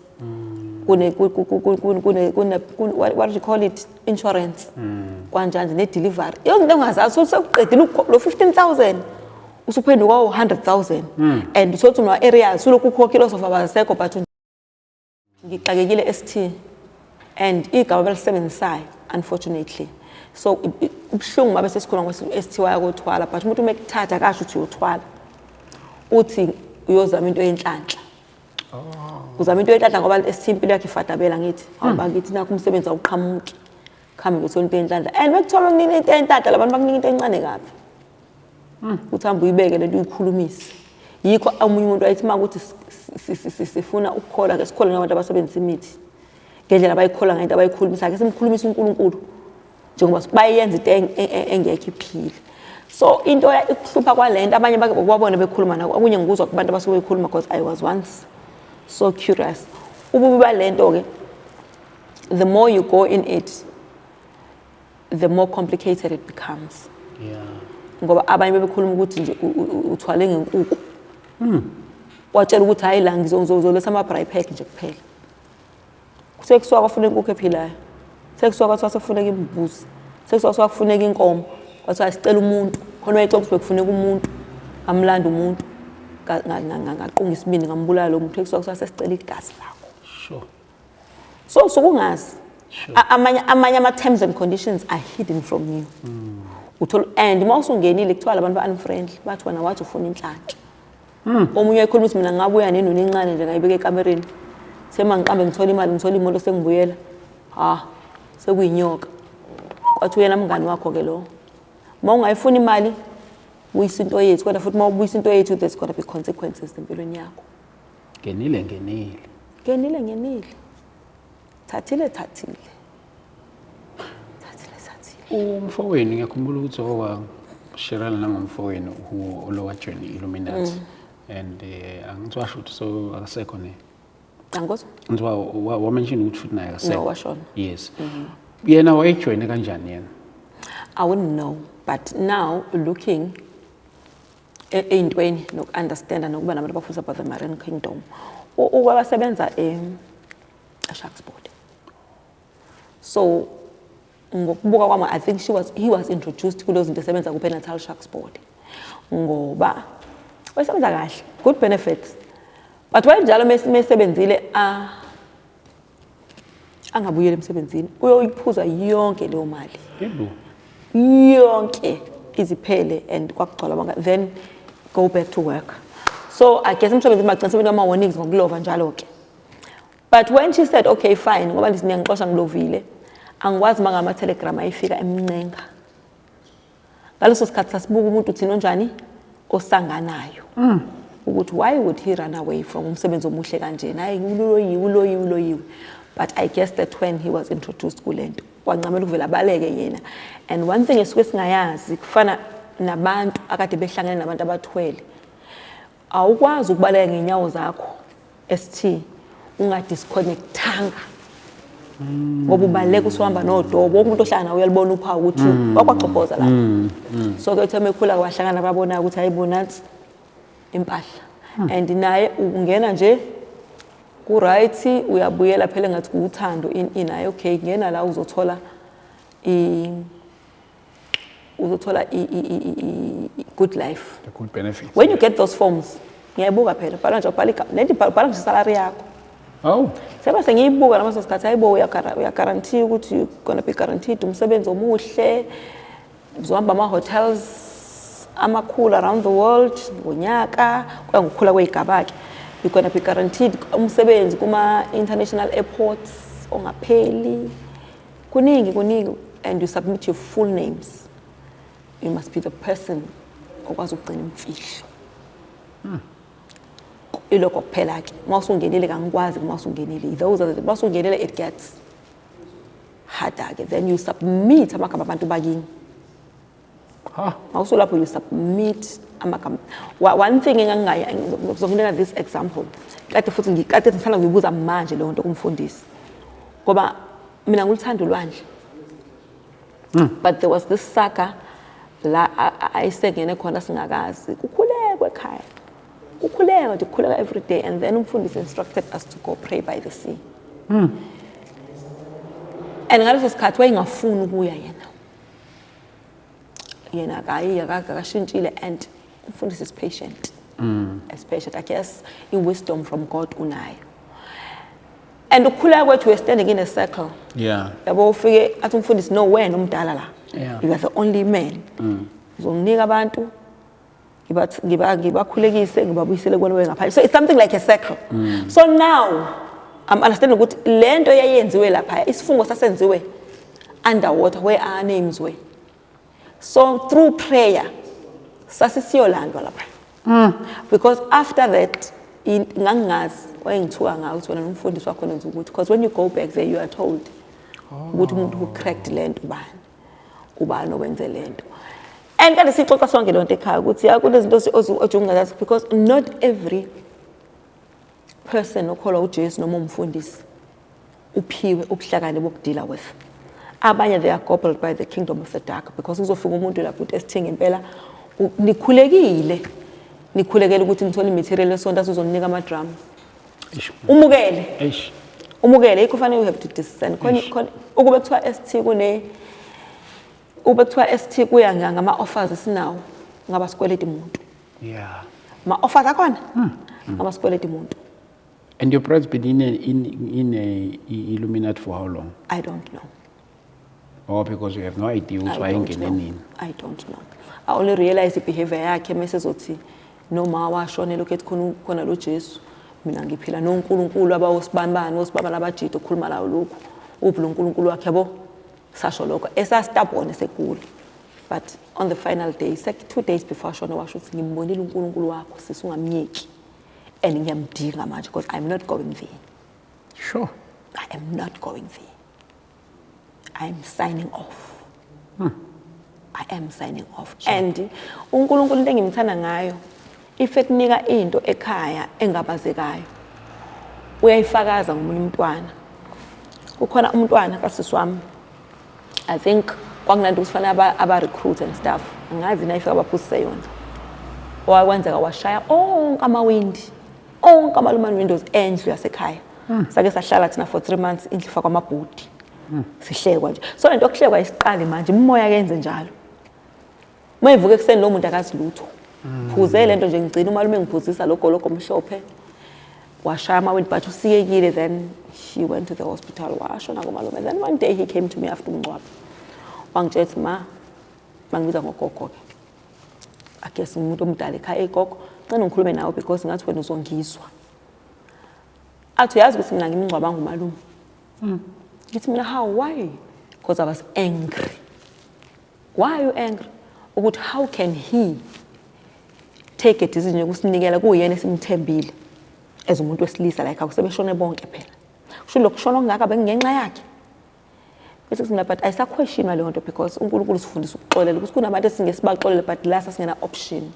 kune ku- ku- ku- ku- ku- kune kune what do you call it, insurance, kwanjani ne-delivery, yonke into ongazazi. So sekuqedile lo 15,000 usuphenduka u-100,000 and uthole ukuthi una-areas ulokhu ukhokhile osofa basekho. But ngixakekile ST and igama abalisebenzisayo, unfortunately, so kubuhlungu mabe sesikhuluma ngo-ST wayakothwala, but umuntu uma ekuthatha akasho ukuthi uyothwala, uthi uyozama into yenhlanhla, uzama into yenhlanhla, ngoba ST impilo yakhe ifadabela. Ngithi awuba ngithi nakho umsebenzi awuqhamuki, khambe ngiyothola into yenhlanhla, and bekuthola kunika into yenhlanhla, labantu bakunika into encane kabi, uthi hamba uyibeke lento, uyikhulumise. Yikho omunye umuntu wayethi uma kuthi sifuna ukukholwa, ke sikholwe ngabantu abasebenzisa imithi ngendlela abayikholwa ngento abayikhulumisa, ake simkhulumise uNkulunkulu njengoba bayenza into engekho iphile. So into ukuhlupha kwalento, abanye bake babone bekhuluma nako, okunye ngikuzwa kubantu abasuke bekhuluma, because I was once so curious. Ububi balento ke, the more you go in it, the more complicated it becomes, ngoba abanye bebekhuluma ukuthi nje uthwale ngenkukhu, watshela ukuthi hayi la ngizoletha ama-braai pack nje kuphela, sekusuka kwafuneka inkukhu ephilayo, sekusuka kwathiwa sekufuneka imbuzi, sekusuka kwathiwa kufuneka inkomo, kwathiwa sicela umuntu khona, wayexoxa ukuthi bekufuneka umuntu, amlanda umuntu, ngaqunga isibindi, ngambulala lo muntu, sekusuka kuthiwa sesicela igazi lakho. So sokungazi. Amanye ama-terms and conditions are hidden from you, uthola, and uma usungenile kuthiwa labantu ba-unfriendly, bathi wena wathi ufuna inhlanhla. Omunye wayekhuluma ukuthi mina ngabuya nenoni encane nje, ngayibeka ekamereni, sema ngiqambe ngithola imali, ngithola imoto, sengibuyela, ha, sekuyinyoka. Kwathi uyena mngani wakho-ke lo, uma ungayifuni imali, buyisa into yethu, kodwa futhi uma ubuyisa into yethu, there's gonna be consequences empilweni yakho. Ngenile, ngenile. Ngenile, ngenile, thathile, thathile, thathile, thathile. Umfowenu, ngiyakhumbula ukuthi owasherana nangomfowenu who lo wajoin i-Illuminati and angithi washo ukuthi so akasekho ne? Angikuzwa. Ngithi wamention ukuthi futhi naye akasekho. No, washona. Yes, yena wayejoyine kanjani yena? I wouldn't know, but now looking ey'ntweni noku-understanda nokuba nabantu abafundisa about the Marine Kingdom, ukwabasebenza e-Sharks Board. So ngokubuka kwami, I think she was, he was introduced kulezo zinto esebenza ku-Natal Sharks Board, ngoba wayesebenza kahle, good benefits, but wayenjalo mesebenzile angabuyeli emsebenzini, uyoyiphuza yonke leyo mali. Yebo. Yonke iziphele and kwakugcwala bonke, then go back to work. So I guess emsebenzini bagcina sebenika ama-warnings ngokulova njalo-ke. But when she said, okay, fine, ngoba ndithi niyangixosha, ngilovile, angikwazi uma ngama-telegram ayifika emncenga ngaleso sikhathi, sasibuka umuntu thina onjani osanganayo ukuthi why would he run away from umsebenzi omuhle kanjena? Hayi, uloyiwe, uloyiwe, uloyiwe. But I guess that when he was introduced kule nto, kwancamela ukuvela abaleke yena. And one thing esuke singayazi, kufana nabantu akade behlangene nabantu abathwele, awukwazi ukubaleka ngeenyawo zakho ST ungadisconnectanga, ngoba ubaleka usuhamba nodobo, wonke umuntu ohlala nawe uyalibona uphawu ukuthi wakwagcobhoza lapho. So ke uthe mekhula wahlangana, babona ukuthi hayibo, nansi impahla, and naye ungena nje ku-right, uyabuyela phela engathi kuwuthando in hayi, okay, ngena la, uzothola i- good life. The good benefits. When you get those forms, ngiyayibuka phela, bhala nje, ubhala igama lento, bhala nje salary yakho. Oh. Seba sengiyibuka namaso sikhathi, hayibo, uyaguarantee ukuthi you're gonna be guaranteed umsebenzi omuhle, uzohamba ama-hotels amakhulu around the world ngonyaka, kuya ngokukhula kwey'gaba-ke, you're gonna be guaranteed umsebenzi kuma-international airports ongapheli, kuningi kuningi, and you submit your full names. You must be the person okwazi ukugcina imfihlo. Ilokho kuphela-ke, uma usungenile, kangikwazi, uma usungenile, those are the, uma usungenile it gets harder-ke. Then you submit amagama abantu bakini. Ha. Mawusulapho you submit amagama. One thing engangingaya ngizokunika this example, kade futhi ngikade ngisanda kuyibuza manje leyo nto kumfundisi, ngoba mina nguluthanda ulwandle. But there was this saga la ayisengene khona singakazi. Kukhulekwe ekhaya, kukhuleka nje, kukhuleka every day, and then umfundisi instructed us to go pray by the sea. And ngaleso sikhathi wayengafuni ukuya yena. Yena akayi, akashintshile, and umfundisi is patient, is patient. I guess i-wisdom from God unayo. And ukukhuleka kwethu, we're standing in a circle, yabo, ufike athi umfundisi, "No, wena umdala la. You are the only man. Uzonginika abantu, ngibakhulekise, ngibabuyisele kuwena ngaphandle." So it's something like a circle. So now I'm understanding ukuthi le nto eyayenziwe lapha, isifungo sasenziwe underwater where our names were. So through prayer sasisiyolandwa lapha, because after that ngangingazi, wayengithuka ngayo ukuthi wena nomfundisi wakho nenza ukuthi, because when you go back there you are told ukuthi umuntu who cracked le nto ubani, ubani owenze le nto. And kade siyixoxa sonke leyo nto ekhaya ukuthi ya, kunezinto othi ungazazi, because not every person okholwa uJesu noma umfundisi uphiwe ubuhlakani boku-deal-a with abanye. They are gobbled by the kingdom of the dark, because kuzofika umuntu lapho uthi esithe ngempela nikhulekile, nikhulekele ukuthi nithole i-material esonto, asizoninika ama-drums. Eish. Umukele. Eish. Umukele. Yikho kufanele you have to discern khona khona ukube kuthiwa ST kune ukube kuthiwa ST kuya ngama-offers esinawo, ngaba sikweleti muntu. Ma-offers akhona, ngaba sikweleti muntu. And your brother's been in a Illuminati for how long? I don't know. Oh, because you have no idea ukuthi I don't wayengene know. nini. I don't know. I only realize i-behavior yakhe mase ezothi noma washona, lokhu ethi khona khona lo Jesu, mina ngiphila noNkulunkulu abawosibanibani osibaba abajida okhuluma lawo lokhu, uphi lo nkulunkulu wakhe, yabo? Sasho lokho esastabone sekule, but on the final day, sek 2 days before ashona, washo ukuthi ngimbonile uNkulunkulu wakho sisi, ungamyeki, and ngiyamdinga manje because I'm not going there. I am not going there. I'm signing off. I am signing off. And uNkulunkulu, into engimthanda ngayo, if ekunika into ekhaya engabazekayo, uyayifakaza ngomunye umntwana. Kukhona umntwana kasisi wami. I think kwakunanto ukuthi fanele aba recruit and stuff. Angazi na ifika abaphuzise yona. Owakwenzeka washaya onke amawindi, onke ama-aluminum windows endlu yasekhaya. Sake sahlala thina for 3 months indlu ifakwa amabhodi. Sihlekwa nje. So lento yokuhlekwa isiqali manje, imimoya kenze njalo. Uma ivuka ekuseni lo muntu akazi lutho. Phuze lento nje, ngigcina umalume ngiphuzisa lo gologo omhlophe. Washaya amawindi, but usiyekile. Then he went to the hospital, washona komalume. Then one day he came to me after umngcwabo. Wangitshela ukuthi ma, bangibiza ngogogo ke. I guess ngumuntu omdala ekhaya, egogo, ngicela ngikhulume nawe because ngathi wena uzongizwa. Athi uyazi ukuthi mina ngimngcwabanga umalume. Ngithi mina, "How? Why?" Because I was angry. "Why are you angry?" Ukuthi how can he take a decision yokusinikela kuyena esimthembile as umuntu wesilisa, like akusebeshone bonke phela. Kusho lokushona okungaka bengenxa yakhe. Bese kuthi mina, but ayisaquestionwa leyo nto because uNkulunkulu usifundisa ukuxolela, ukuthi kunabantu esingeke sibaxolele, but la sasingena option.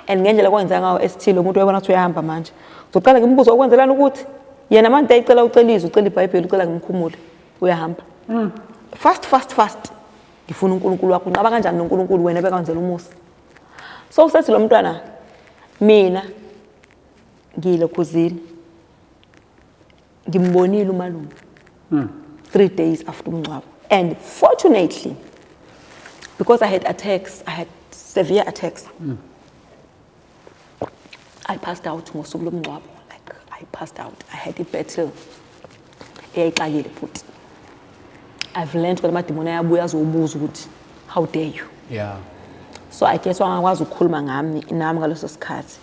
And ngendlela kwenzeka ngayo esithile, umuntu uyabona ukuthi uyahamba manje. Uzoqala ngimbuzo okwenzelana ukuthi yena manje ayicela, ucela izwi, ucela iBhayibheli, ucela ngimkhumule. Uyahamba. Fast, fast, fast. Ngifuna uNkulunkulu wakho. Unqaba kanjani noNkulunkulu wena bekwenzela umusa? So usethi lo mntwana, mina ngilokhuzile, ngimbonile umalume 3 days after umngcwabo, and fortunately, because I had attacks, I had severe attacks, I passed out ngosuku lomngcwabo. Like, I passed out. I had a battle eyayixakile futhi. I've learned ukuthi amadimoni ayabuya azobuza ukuthi how dare you. So I guess wangakwazi ukukhuluma ngami nami ngaleso sikhathi,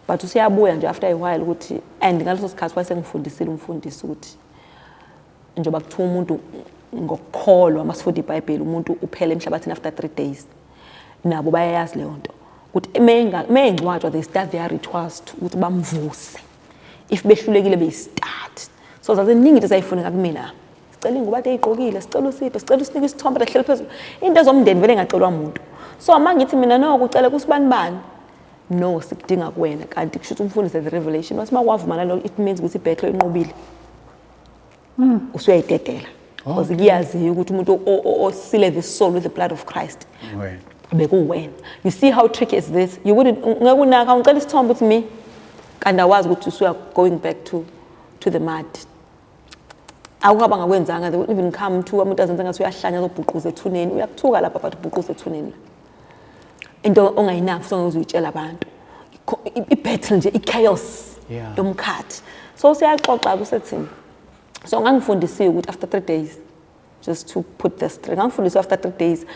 but usiyabuya nje after a while ukuthi, and ngaleso sikhathi wayesengifundisile umfundisi ukuthi njengoba kuthiwa umuntu ngokukholwa, masifunda iBhayibheli, umuntu uphela emhlabathini after 3 days, nabo bayayazi leyo nto ukuthi mengcwatshwa they start their rituals ukuthi bamvuse. If behlulekile, beyi-start. So zaziningi into ezayifuneka kumina: sicela ingubo ade eyigqokile, sicela usiphe, sicela usinike isithombe ehleli phezulu, into ezomndeni vele engacelwa muntu. So uma ngithi mina no, kucela kusibani bani, no, sikudinga kuwena. Kanti kusho ukuthi umfundisi the revelation wathi uma kwavuma nalo, it means ukuthi i-battle inqobile, usuyayidedela. Because kuyaziwa ukuthi umuntu osile the soul with the blood of Christ bekuwena. You see how tricky is this? You wouldn't, ngeke unaka, ngicela isithombe uthi mi, kanti awazi ukuthi usuya going back to the mud. Akukho abangakwenzanga, they won't even come to umuntu azenza ngathi uyahlanya azobhuquza ethuneni, uyakuthuka lapha but ubhuquza ethuneni la. Into ongayinaki futhi ongeke uyitshela abantu. I-battle nje, i-chaos yomkhathi. So siyaxoxa kusethini. So ngangifundisiwe ukuthi after 3 days, just to put this straight, ngangifundisiwe after 3 days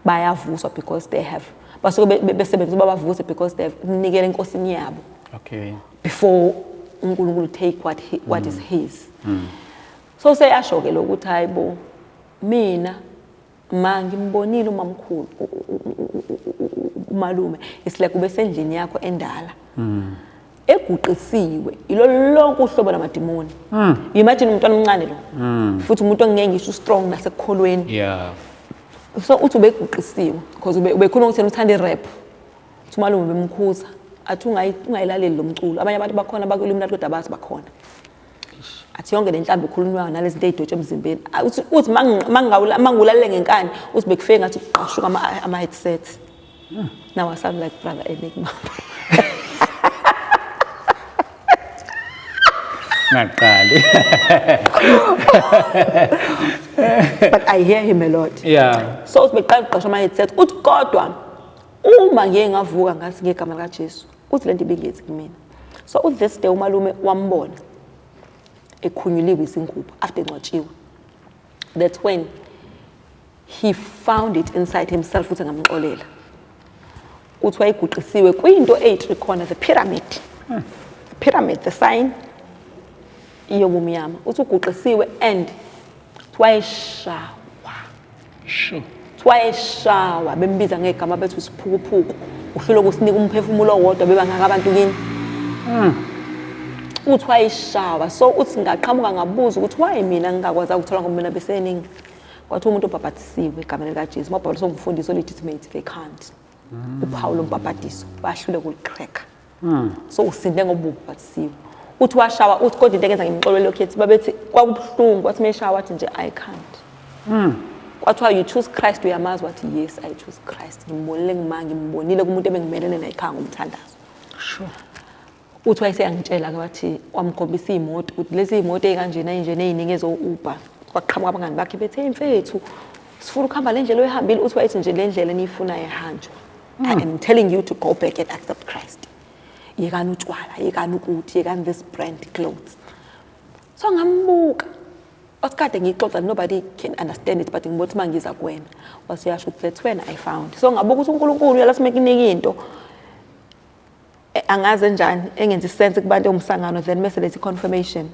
bayavuswa because they have, basuke besebenza ukuba bavuse because they have nikele enkosini yabo. Okay. Before uNkulunkulu take what is his. So seyasho ke lokuthi hayibo mina ma ngimbonile umamkhulu umalume, it's like ubesendlini yakho endala. Eguqisiwe ilo lonke uhlobo lamadimoni. Imagine umntwana omncane lo. Futhi umuntu ongeke ngisho strong nasekukholweni. Yeah. So uthi ubeguqisiwe because ubekhuluma ukuthi uthanda irap. Uthi umalume bemkhuza athi ungayilaleli lo mculo. Abanye abantu bakhona bakulumla kodwa abazi bakhona. Athi yonke lenhlambi ekhulunywayo nalezi zinto ezidotshwe emzimbeni. Uthi mangulalela ngenkani uthi bekufike ngathi kuqashuka ama headset. Now I sound like Brother Enigma. Ngaqali. But I hear him a lot. Yeah. So uthi beqala ukuqasha ama headset uthi kodwa uma ngiye ngavuka ngathi ngegama likaJesu uthi lento ibingenzi kumina. So this day umalume wambona ekhunyuliwe izingubo after engcwatshiwe. That's when he found it inside himself ukuthi ngamxolela. Uthi wayiguqisiwe kwinto eyi-three corner, the pyramid. The pyramid, the sign yobumnyama. Uthi uguqisiwe and wayeshawa. Sure. Wayeshawa bembiza ngegama bethi usiphukuphuku. Uhlulwe ukusinika umphefumulo owodwa bebangaka abantu kini. Uthi wayeshawa. So uthi ngaqhamuka ngabuza ukuthi why mina ngingakwazi ukuthola ngoba mina beseningi. Kwathi umuntu obhabhatisiwe egameni likaJesu, mabhabhathiswa ngumfundisi olegitimate, they can't. Uphawu lombhabhatiso bahlule ukulicrack. So usinde ngoba ubhabhatisiwe. Uthi washawa, uthi kodwa into engenza ngimxolele lokho ethi babethi kwakubuhlungu, wathi meshawa wathi nje I can't. Kwathiwa you choose Christ, uyamazi, wathi yes I choose Christ. Ngimbonile ngimanga, ngimbonile kumuntu ebengimelene naye ekhaya ngomthandazo. Sure. Uthi wayeseyangitshela ke wathi wamkhombisa imoto ukuthi lezi imoto ezikanjena enjena eziningi ezo Uber. Kwaqhamuka abangani bakhe bethe mfethu sifuna ukuhamba le ndlela oyihambile. Uthi wayethi nje le ndlela eniyifunayo ihanjwa. I am telling you to go back and accept Christ. Yekani utshwala, yekani ukuthi, yekani this brand clothes. So ngambuka. Wasikade ngixoxa, nobody can understand it, but ngibona ukuthi mangiza kuwena. Waseyasho ukuthi that's when I found. So ngabuka ukuthi uNkulunkulu uyala simekunika into angaze njani engenza isense kubantu omsangano, then mase lethi confirmation.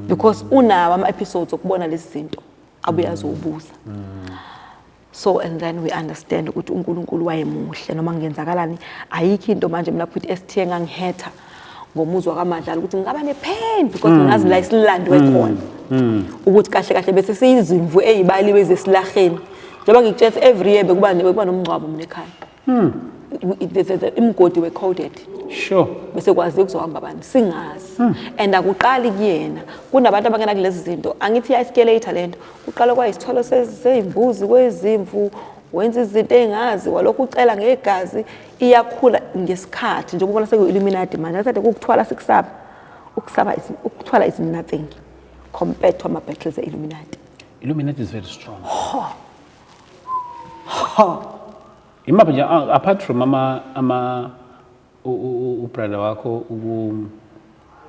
Because unawo ama episodes okubona lezi zinto abuye azobuza. So and then we understand ukuthi uNkulunkulu wayemuhle noma kungenzakalani ayikho into manje mina futhi ST engangihetha ngomuzwa kaMadlala ukuthi ngingaba ne pain because ngazi la isilandwe khona. Ukuthi kahle kahle bese siyizimvu ezibaliwe ezesilaheni. Njengoba ngikutshela every year bekuba nomngcwabo mina ekhaya. Imigodi were coded. Sure. Bese kwazi ukuzohamba abantu singazi. And akuqali kuyena. Kunabantu abangena kulezi zinto. Angithi iya-escalate lento. Kuqala kwayisithwalo sezimbuzi kwezimvu, wenza izinto engazi, walokhu ucela ngegazi, iyakhula ngesikhathi njengoba ubona sekuyi-Illuminati manje. Asathi ukuthwala sikusaba. Ukusaba is, ukuthwala is nothing compared to ama-battles e-Illuminati. Illuminati is very strong. Imaphi nje apart from ama ubrother wakho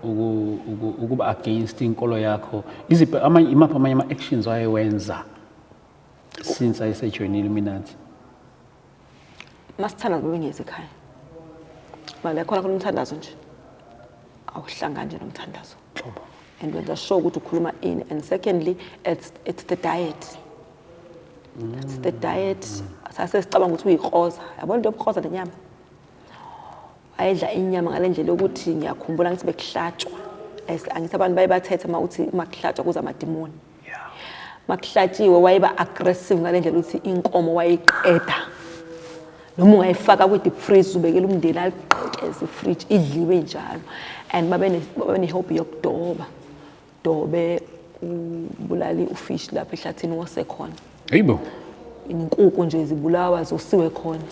ukuba against inkolo yakho, iziphi amanye imaphi amanye ama actions ayewenza since ayesejoin Illuminati? Masithandaza bebengezi ekhaya. Mali khona khona umthandazo nje. Awuhlangani nje nomthandazo. And wenza sure ukuthi ukhuluma ini. And secondly, it's the diet. It's the diet. Sase sicabanga ukuthi uyikroza. Yabona into yobukroza nenyama. Wayedla inyama ngale ndlela yokuthi ngiyakhumbula ngithi bekuhlatshwa. Angithi abantu baye bathethe uma uthi uma kuhlatshwa kuza amadimoni. Makuhlatshiwe wayeba aggressive ngale ndlela ukuthi inkomo wayiqeda. Noma ungayifaka kwi-deep freeze ubekela umndeni aliqhekeze ifridge idliwe njalo. And babe ne-hobby yokudoba. Dobe Ubulali ufish lapha ehlathini wasekhona. Hayibo. Inkukhu nje zibulawa zosiwe khona.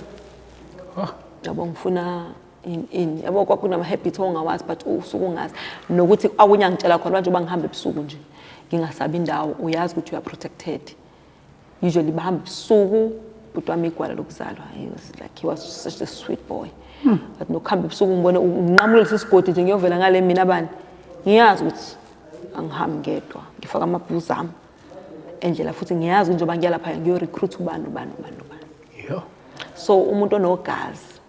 Oh. Yabo, ngifuna in yabo, kwakunama habits ongawazi, but usuke ungazi nokuthi akunye angitshela khona manje. Uba ngihamba ebusuku nje, ngingasabi indawo, uyazi ukuthi you are protected. Usually bahamba ebusuku. Bhuti wami, igwala lokuzalwa, he was like, he was such a sweet boy, but nokuhamba ebusuku, ngibone nginqamule lesi sigodi nje, ngiyovela ngale mina bani, ngiyazi ukuthi angihambi ngedwa, ngifaka amabhuzu ami endlela, futhi ngiyazi njengoba ngiya lapha ngiyo-recruit ubani, ubani, ubani, ubani. Yo. So umuntu onogazi,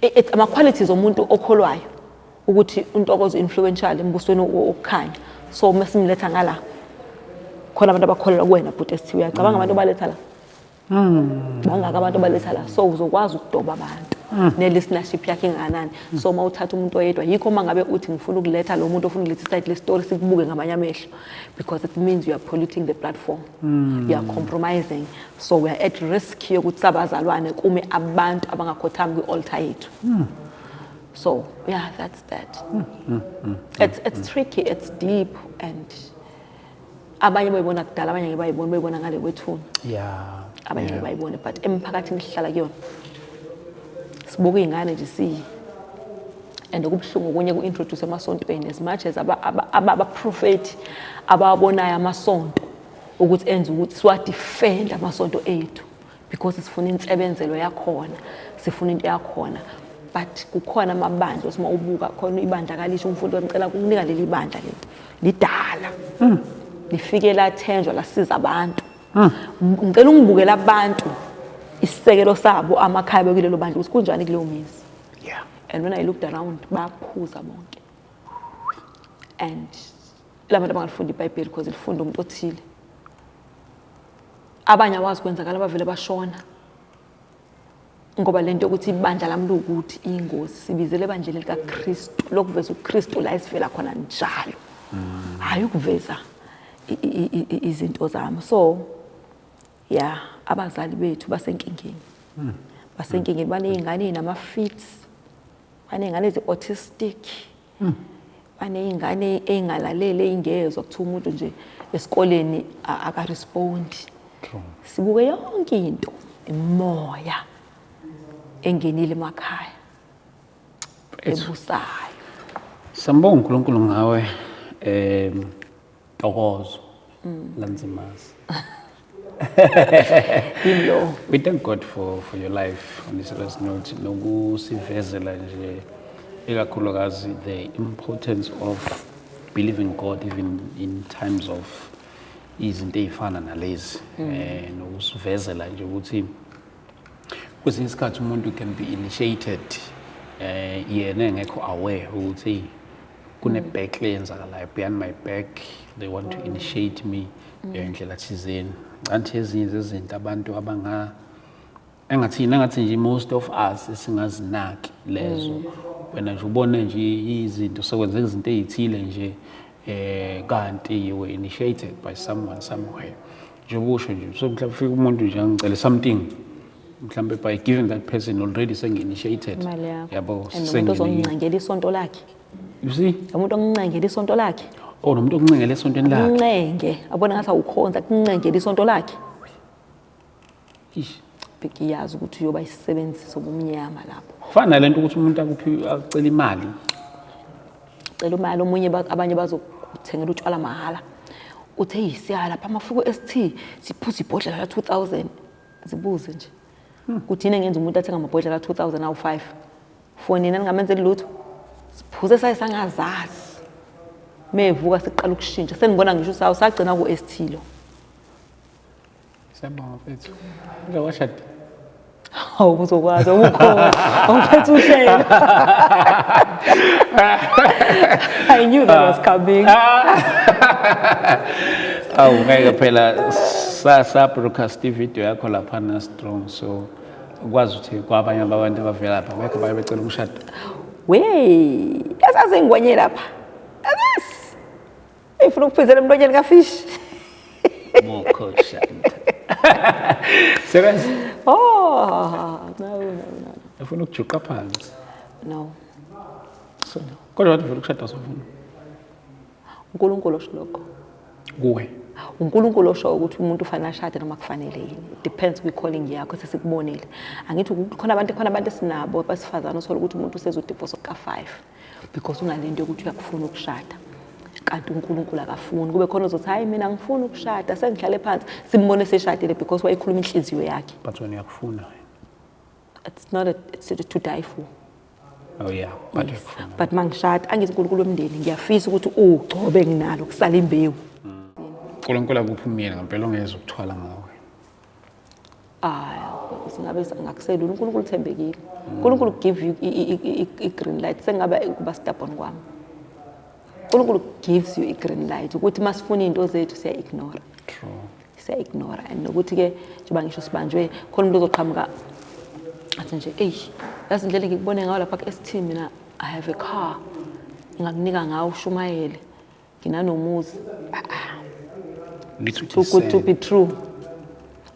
it's ama-qualities omuntu okholwayo ukuthi uNtokozo influential embusweni wokukhanya. So uma simletha ngala khona, abantu abakholelwa kuwena, bhuti, esithi uyacabanga, abantu obaletha la bangaka, abantu obaletha la, so uzokwazi ukudoba abantu ne-listenership yakhe ingakanani. So uma uthatha umuntu oyedwa, yikho uma ngabe uthi ngifuna ukuletha lo muntu ofuna ukuletha iside le-story, sikubuke ngamanye amehlo, because it means you are polluting the platform, you are compromising. So we are at risk yokuthi sabazalwane kume abantu abangakhothami kwi-altar yethu. So yeah, that's that. It's tricky, it's deep, and abanye bayibona kudala, abanye ngeke bayibona, bayibona ngale kwethuna. Abanye ngeke bayibone, but emphakathini sihlala kuyona, sibuka iy'ngane nje siyi, and kubuhlungu okunye ku-introduce emasontweni, as much as abaprofethi abawabonayo amasonto ukuthi enze ukuthi siwadefend amasonto ethu, because sifuna insebenzelo yakhona, sifuna into yakhona, but kukhona amabandla othi uma ubuka khona ibandla kalisho umfundi wamcela ukunika leli bandla, leli lidala, lifike lathenjwa, lasiza abantu. Ngicela ungibukele abantu, isisekelo sabo, amakhaya bekulelo bandla, ukuthi kunjani kuleyo mizi. And when I looked around, baphuza bonke, and labantu abangalifunda iBhayibheli because lifunda umuntu othile, abanye awazi kwenzakala, bavele bashona, ngoba lento yokuthi ibandla lami luwukuthi ingozi. Sibizele ebandleni likaKristu lokuveza uKristu la esivela khona njalo, hayi ukuveza izinto zami. So yeah, abazali bethu basenkingeni, basenkingeni, baney'ngane ey'nama-fits, baney'ngane ezi-autistic, baney'ngane ey'ngalaleli, ey'ngezwa, kuthiwa umuntu nje esikoleni akarespondi. Sibuke yonke into, imoya engenile emakhaya ebusayo. Sambonga uNkulunkulu ngawe, Ntokozo Lanzimazi. Yimi lo. We thank God for your life on this serious note, nokusivezela nje ikakhulukazi the importance of believing God even in times of izinto ey'fana nalezi, nokusivezela nje ukuthi kwesinye isikhathi umuntu can be initiated yena engekho aware ukuthi kune back leyenzakalayo, behind my back they want to initiate me ndlela thizeni. Anthi ezinye zezinto abantu abanga engathina, engathi nje most of us singazinaki lezo. Wena nje ubone nje izinto, sekwenzeka izinto ey'thile nje, kanti you were initiated by someone somewhere. Njengoba usho nje, so mhlawumbe ufika umuntu nje angicele something, mhlawumbe by giving that person already sengi-initiated. Imali yakho. Yabo. And nomuntu ozoncengela isonto lakhe. You see. Umuntu ongincengela isonto lakhe. Oh, nomuntu okuncengela esontweni lakhe. Uncenge, abona ngathi awukhonza, kuncengela isonto lakhe. Ish. Ngiyazi ukuthi uyoba isisebenzi sobumnyama lapho. Kufana nalento ukuthi umuntu akuphi, acela imali. Cela imali omunye, abanye bazokuthengela utshwala mahhala, uthe yisiya lapha amafiko ST, siphuza ibhodlela la 2000. Zibuze nje ukuthi yini engenza umuntu athenga amabhodlela la 2000 awu-5 for nina ningamenzeli lutho. Siphuze saye sangazazi, mevuka siqala ukushintsha, senibona ngisho sawo sagcina ku-ST lo. Siyabonga mfethu. Ake washada? Hawu, uzokwazi awukhona awuphethe uhlelo. I knew that was coming. Awu, ngeke phela sa broadcast video yakho lapha na strong, so ukwazi ukuthi kwabanye abantu abavela lapha bekho baye becela ukushada. We, yasazi ingwenye lapha. Yes. Ifuna ukuphizela emlonyeni kafish. Mokho shanda. Serious? Oh, no, no, no. Ufuna ukujuqa phansi. No. So kodwa wathi vele ukushada usufuna. uNkulunkulu osho lokho. Kuwe. uNkulunkulu osho ukuthi umuntu ufanele ashade noma kufanele yini. It depends kwi-calling yakho sesikubonile. Angithi khona abantu esinabo abasifazane, uthola ukuthi umuntu usezodivorce ka-5 because unalento yokuthi uyakufuna ukushada, kanti uNkulunkulu akafuni. Kube khona ozothi, "Hayi, mina ngifuna ukushada, sengihlale phansi." Simbone seshadile because wayekhuluma inhliziyo yakhe. But wena uyakufuna. It's not a, it's to die for. Oh yeah, but uyakufuna. But mangishada, angithi uNkulunkulu womndeni, ngiyafisa ukuthi ugcobe nginalo kusala imbewu. uNkulunkulu akuphi umyeni ngempela ongeze ukuthwala ngawe. Hayi, singabe ngakuselula. uNkulunkulu uthembekile. uNkulunkulu give you i-green light, sengabe ukuba stubborn kwami. uNkulunkulu gives you i-green light ukuthi masifuna izinto zethu siya-ignore. True. Siya-ignore. And nokuthi-ke njengoba ngisho sibanjwe khona, umuntu ozoqhamuka athi nje, "Eyi, yazi indlela engikubone ngayo lapha ku-ST, mina I have a car ngingakunika ngawo ushumayele, nginanomuzi." Need to Too good to discern. be true.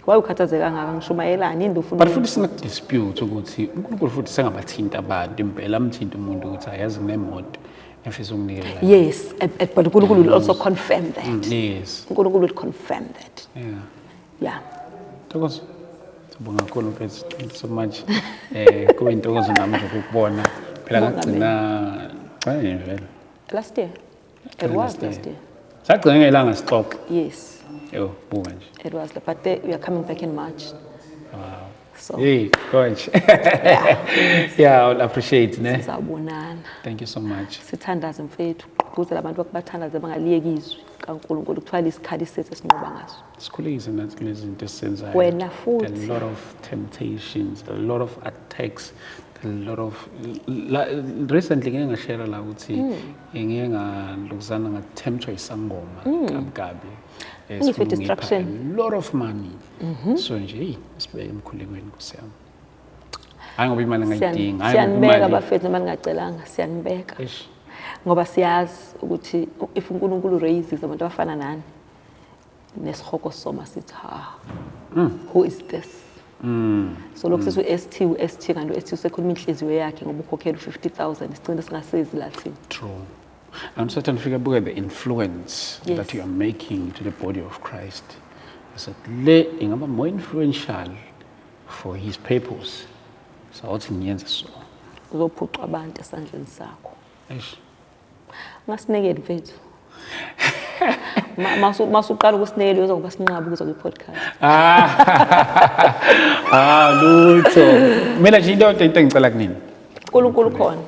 Why ukhathazeka kangaka? Ngishumayelani yini ufuna? But futhi singakudispute ukuthi uNkulunkulu futhi sengabathinta abantu impela, amthinta umuntu ukuthi ayazi kunemoto efisa ukunikela. Yes, but uNkulunkulu will also confirm that. uNkulunkulu will confirm that. Yeah. Ntokozo. Sibonga kakhulu, mfethu. Thank you so much. Kube intokozo nami nje ukukubona. Phela Bonga. ngagcina cha nje vele. Last year it was last year. Sagcina ngelanga sixoxe. Yes. Yo, buka nje. It was, but we are coming back in March. Wow. So Hey, coach. Yeah, I'll appreciate, ne? Sizawubonana. Thank you so much. Sithandaze, mfethu, gqugquzela abantu bakubathandaze, bangaliyeki izwi kaNkulunkulu. Kuthiwa lisikhali sethu esinqoba ngaso. Sikhulekise nathi kulezi zinto esizenzayo. Wena futhi. There are a lot of temptations, a lot of attacks, a lot of la, recently ngike ngashare la ukuthi ngike ngalokuzana ngathemptwa isangoma kabi kabi. Ngisho Sifuna ukungipha distraction. a lot of money. So nje, hey, sibeke emkhulekweni, Nkosi yami. Hayi ngoba imali ngayidinga, hayi ngoba Siyanibeka imali. bafethu, noma ningacelanga, siyanibeka. Eish. Ngoba siyazi ukuthi if uNkulunkulu raises abantu abafana nani, nesihogo soma sithi, "Ha, who is this?" So lokhu sithi u-ST, u-ST, kanti u-ST usekhuluma inhliziyo yakhe ngoba ukhokhela u-50 000, sigcine singasezi la thina. True. I'm certain if you look at the influence that you are making to the body of Christ, I said, le ingaba more influential for his purpose. So awuthi ngiyenze so. Uzophucwa abantu esandleni sakho. Eish. Ungasinikeli, mfethu. Masuqala ukusinikela, uyoza ngoba sinqabe ukuza kwi-podcast. Ah, lutho. Mina nje into engicela kunini. uNkulunkulu khona,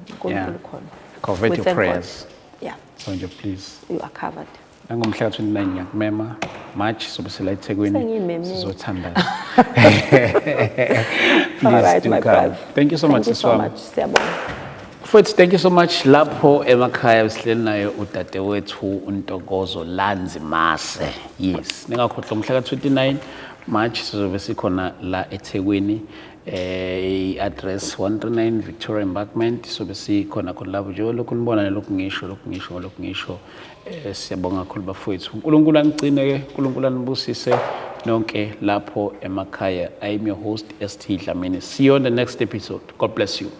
uNkulunkulu khona. Covet We your thank God. prayers. Yeah. So nje please. You are covered. Nangomhla ka-29 ngiyakumema March, sobe sila eThekwini, Sengiyimemile. sizothandaza. All Please right, do my come. brother. Thank you so much, Thank you so Siswami. much. Siyabonga. Mfowethu, thank you so much. Lapho emakhaya sihleli naye udadewethu uNtokozo Lanzimase. Yes, ningakhohlwa umhla ka-29 March sizobe sikhona la eThekwini, i-address 139 Victoria Embankment. Sobe sikhona khona lapho nje, lokhu nibona lokhu ngisho, lokhu ngisho, lokhu ngisho. Siyabonga kakhulu, bafowethu. uNkulunkulu anigcine ke, uNkulunkulu anibusise nonke lapho emakhaya. I am your host, ST Dlamini. See you on the next episode. God bless you.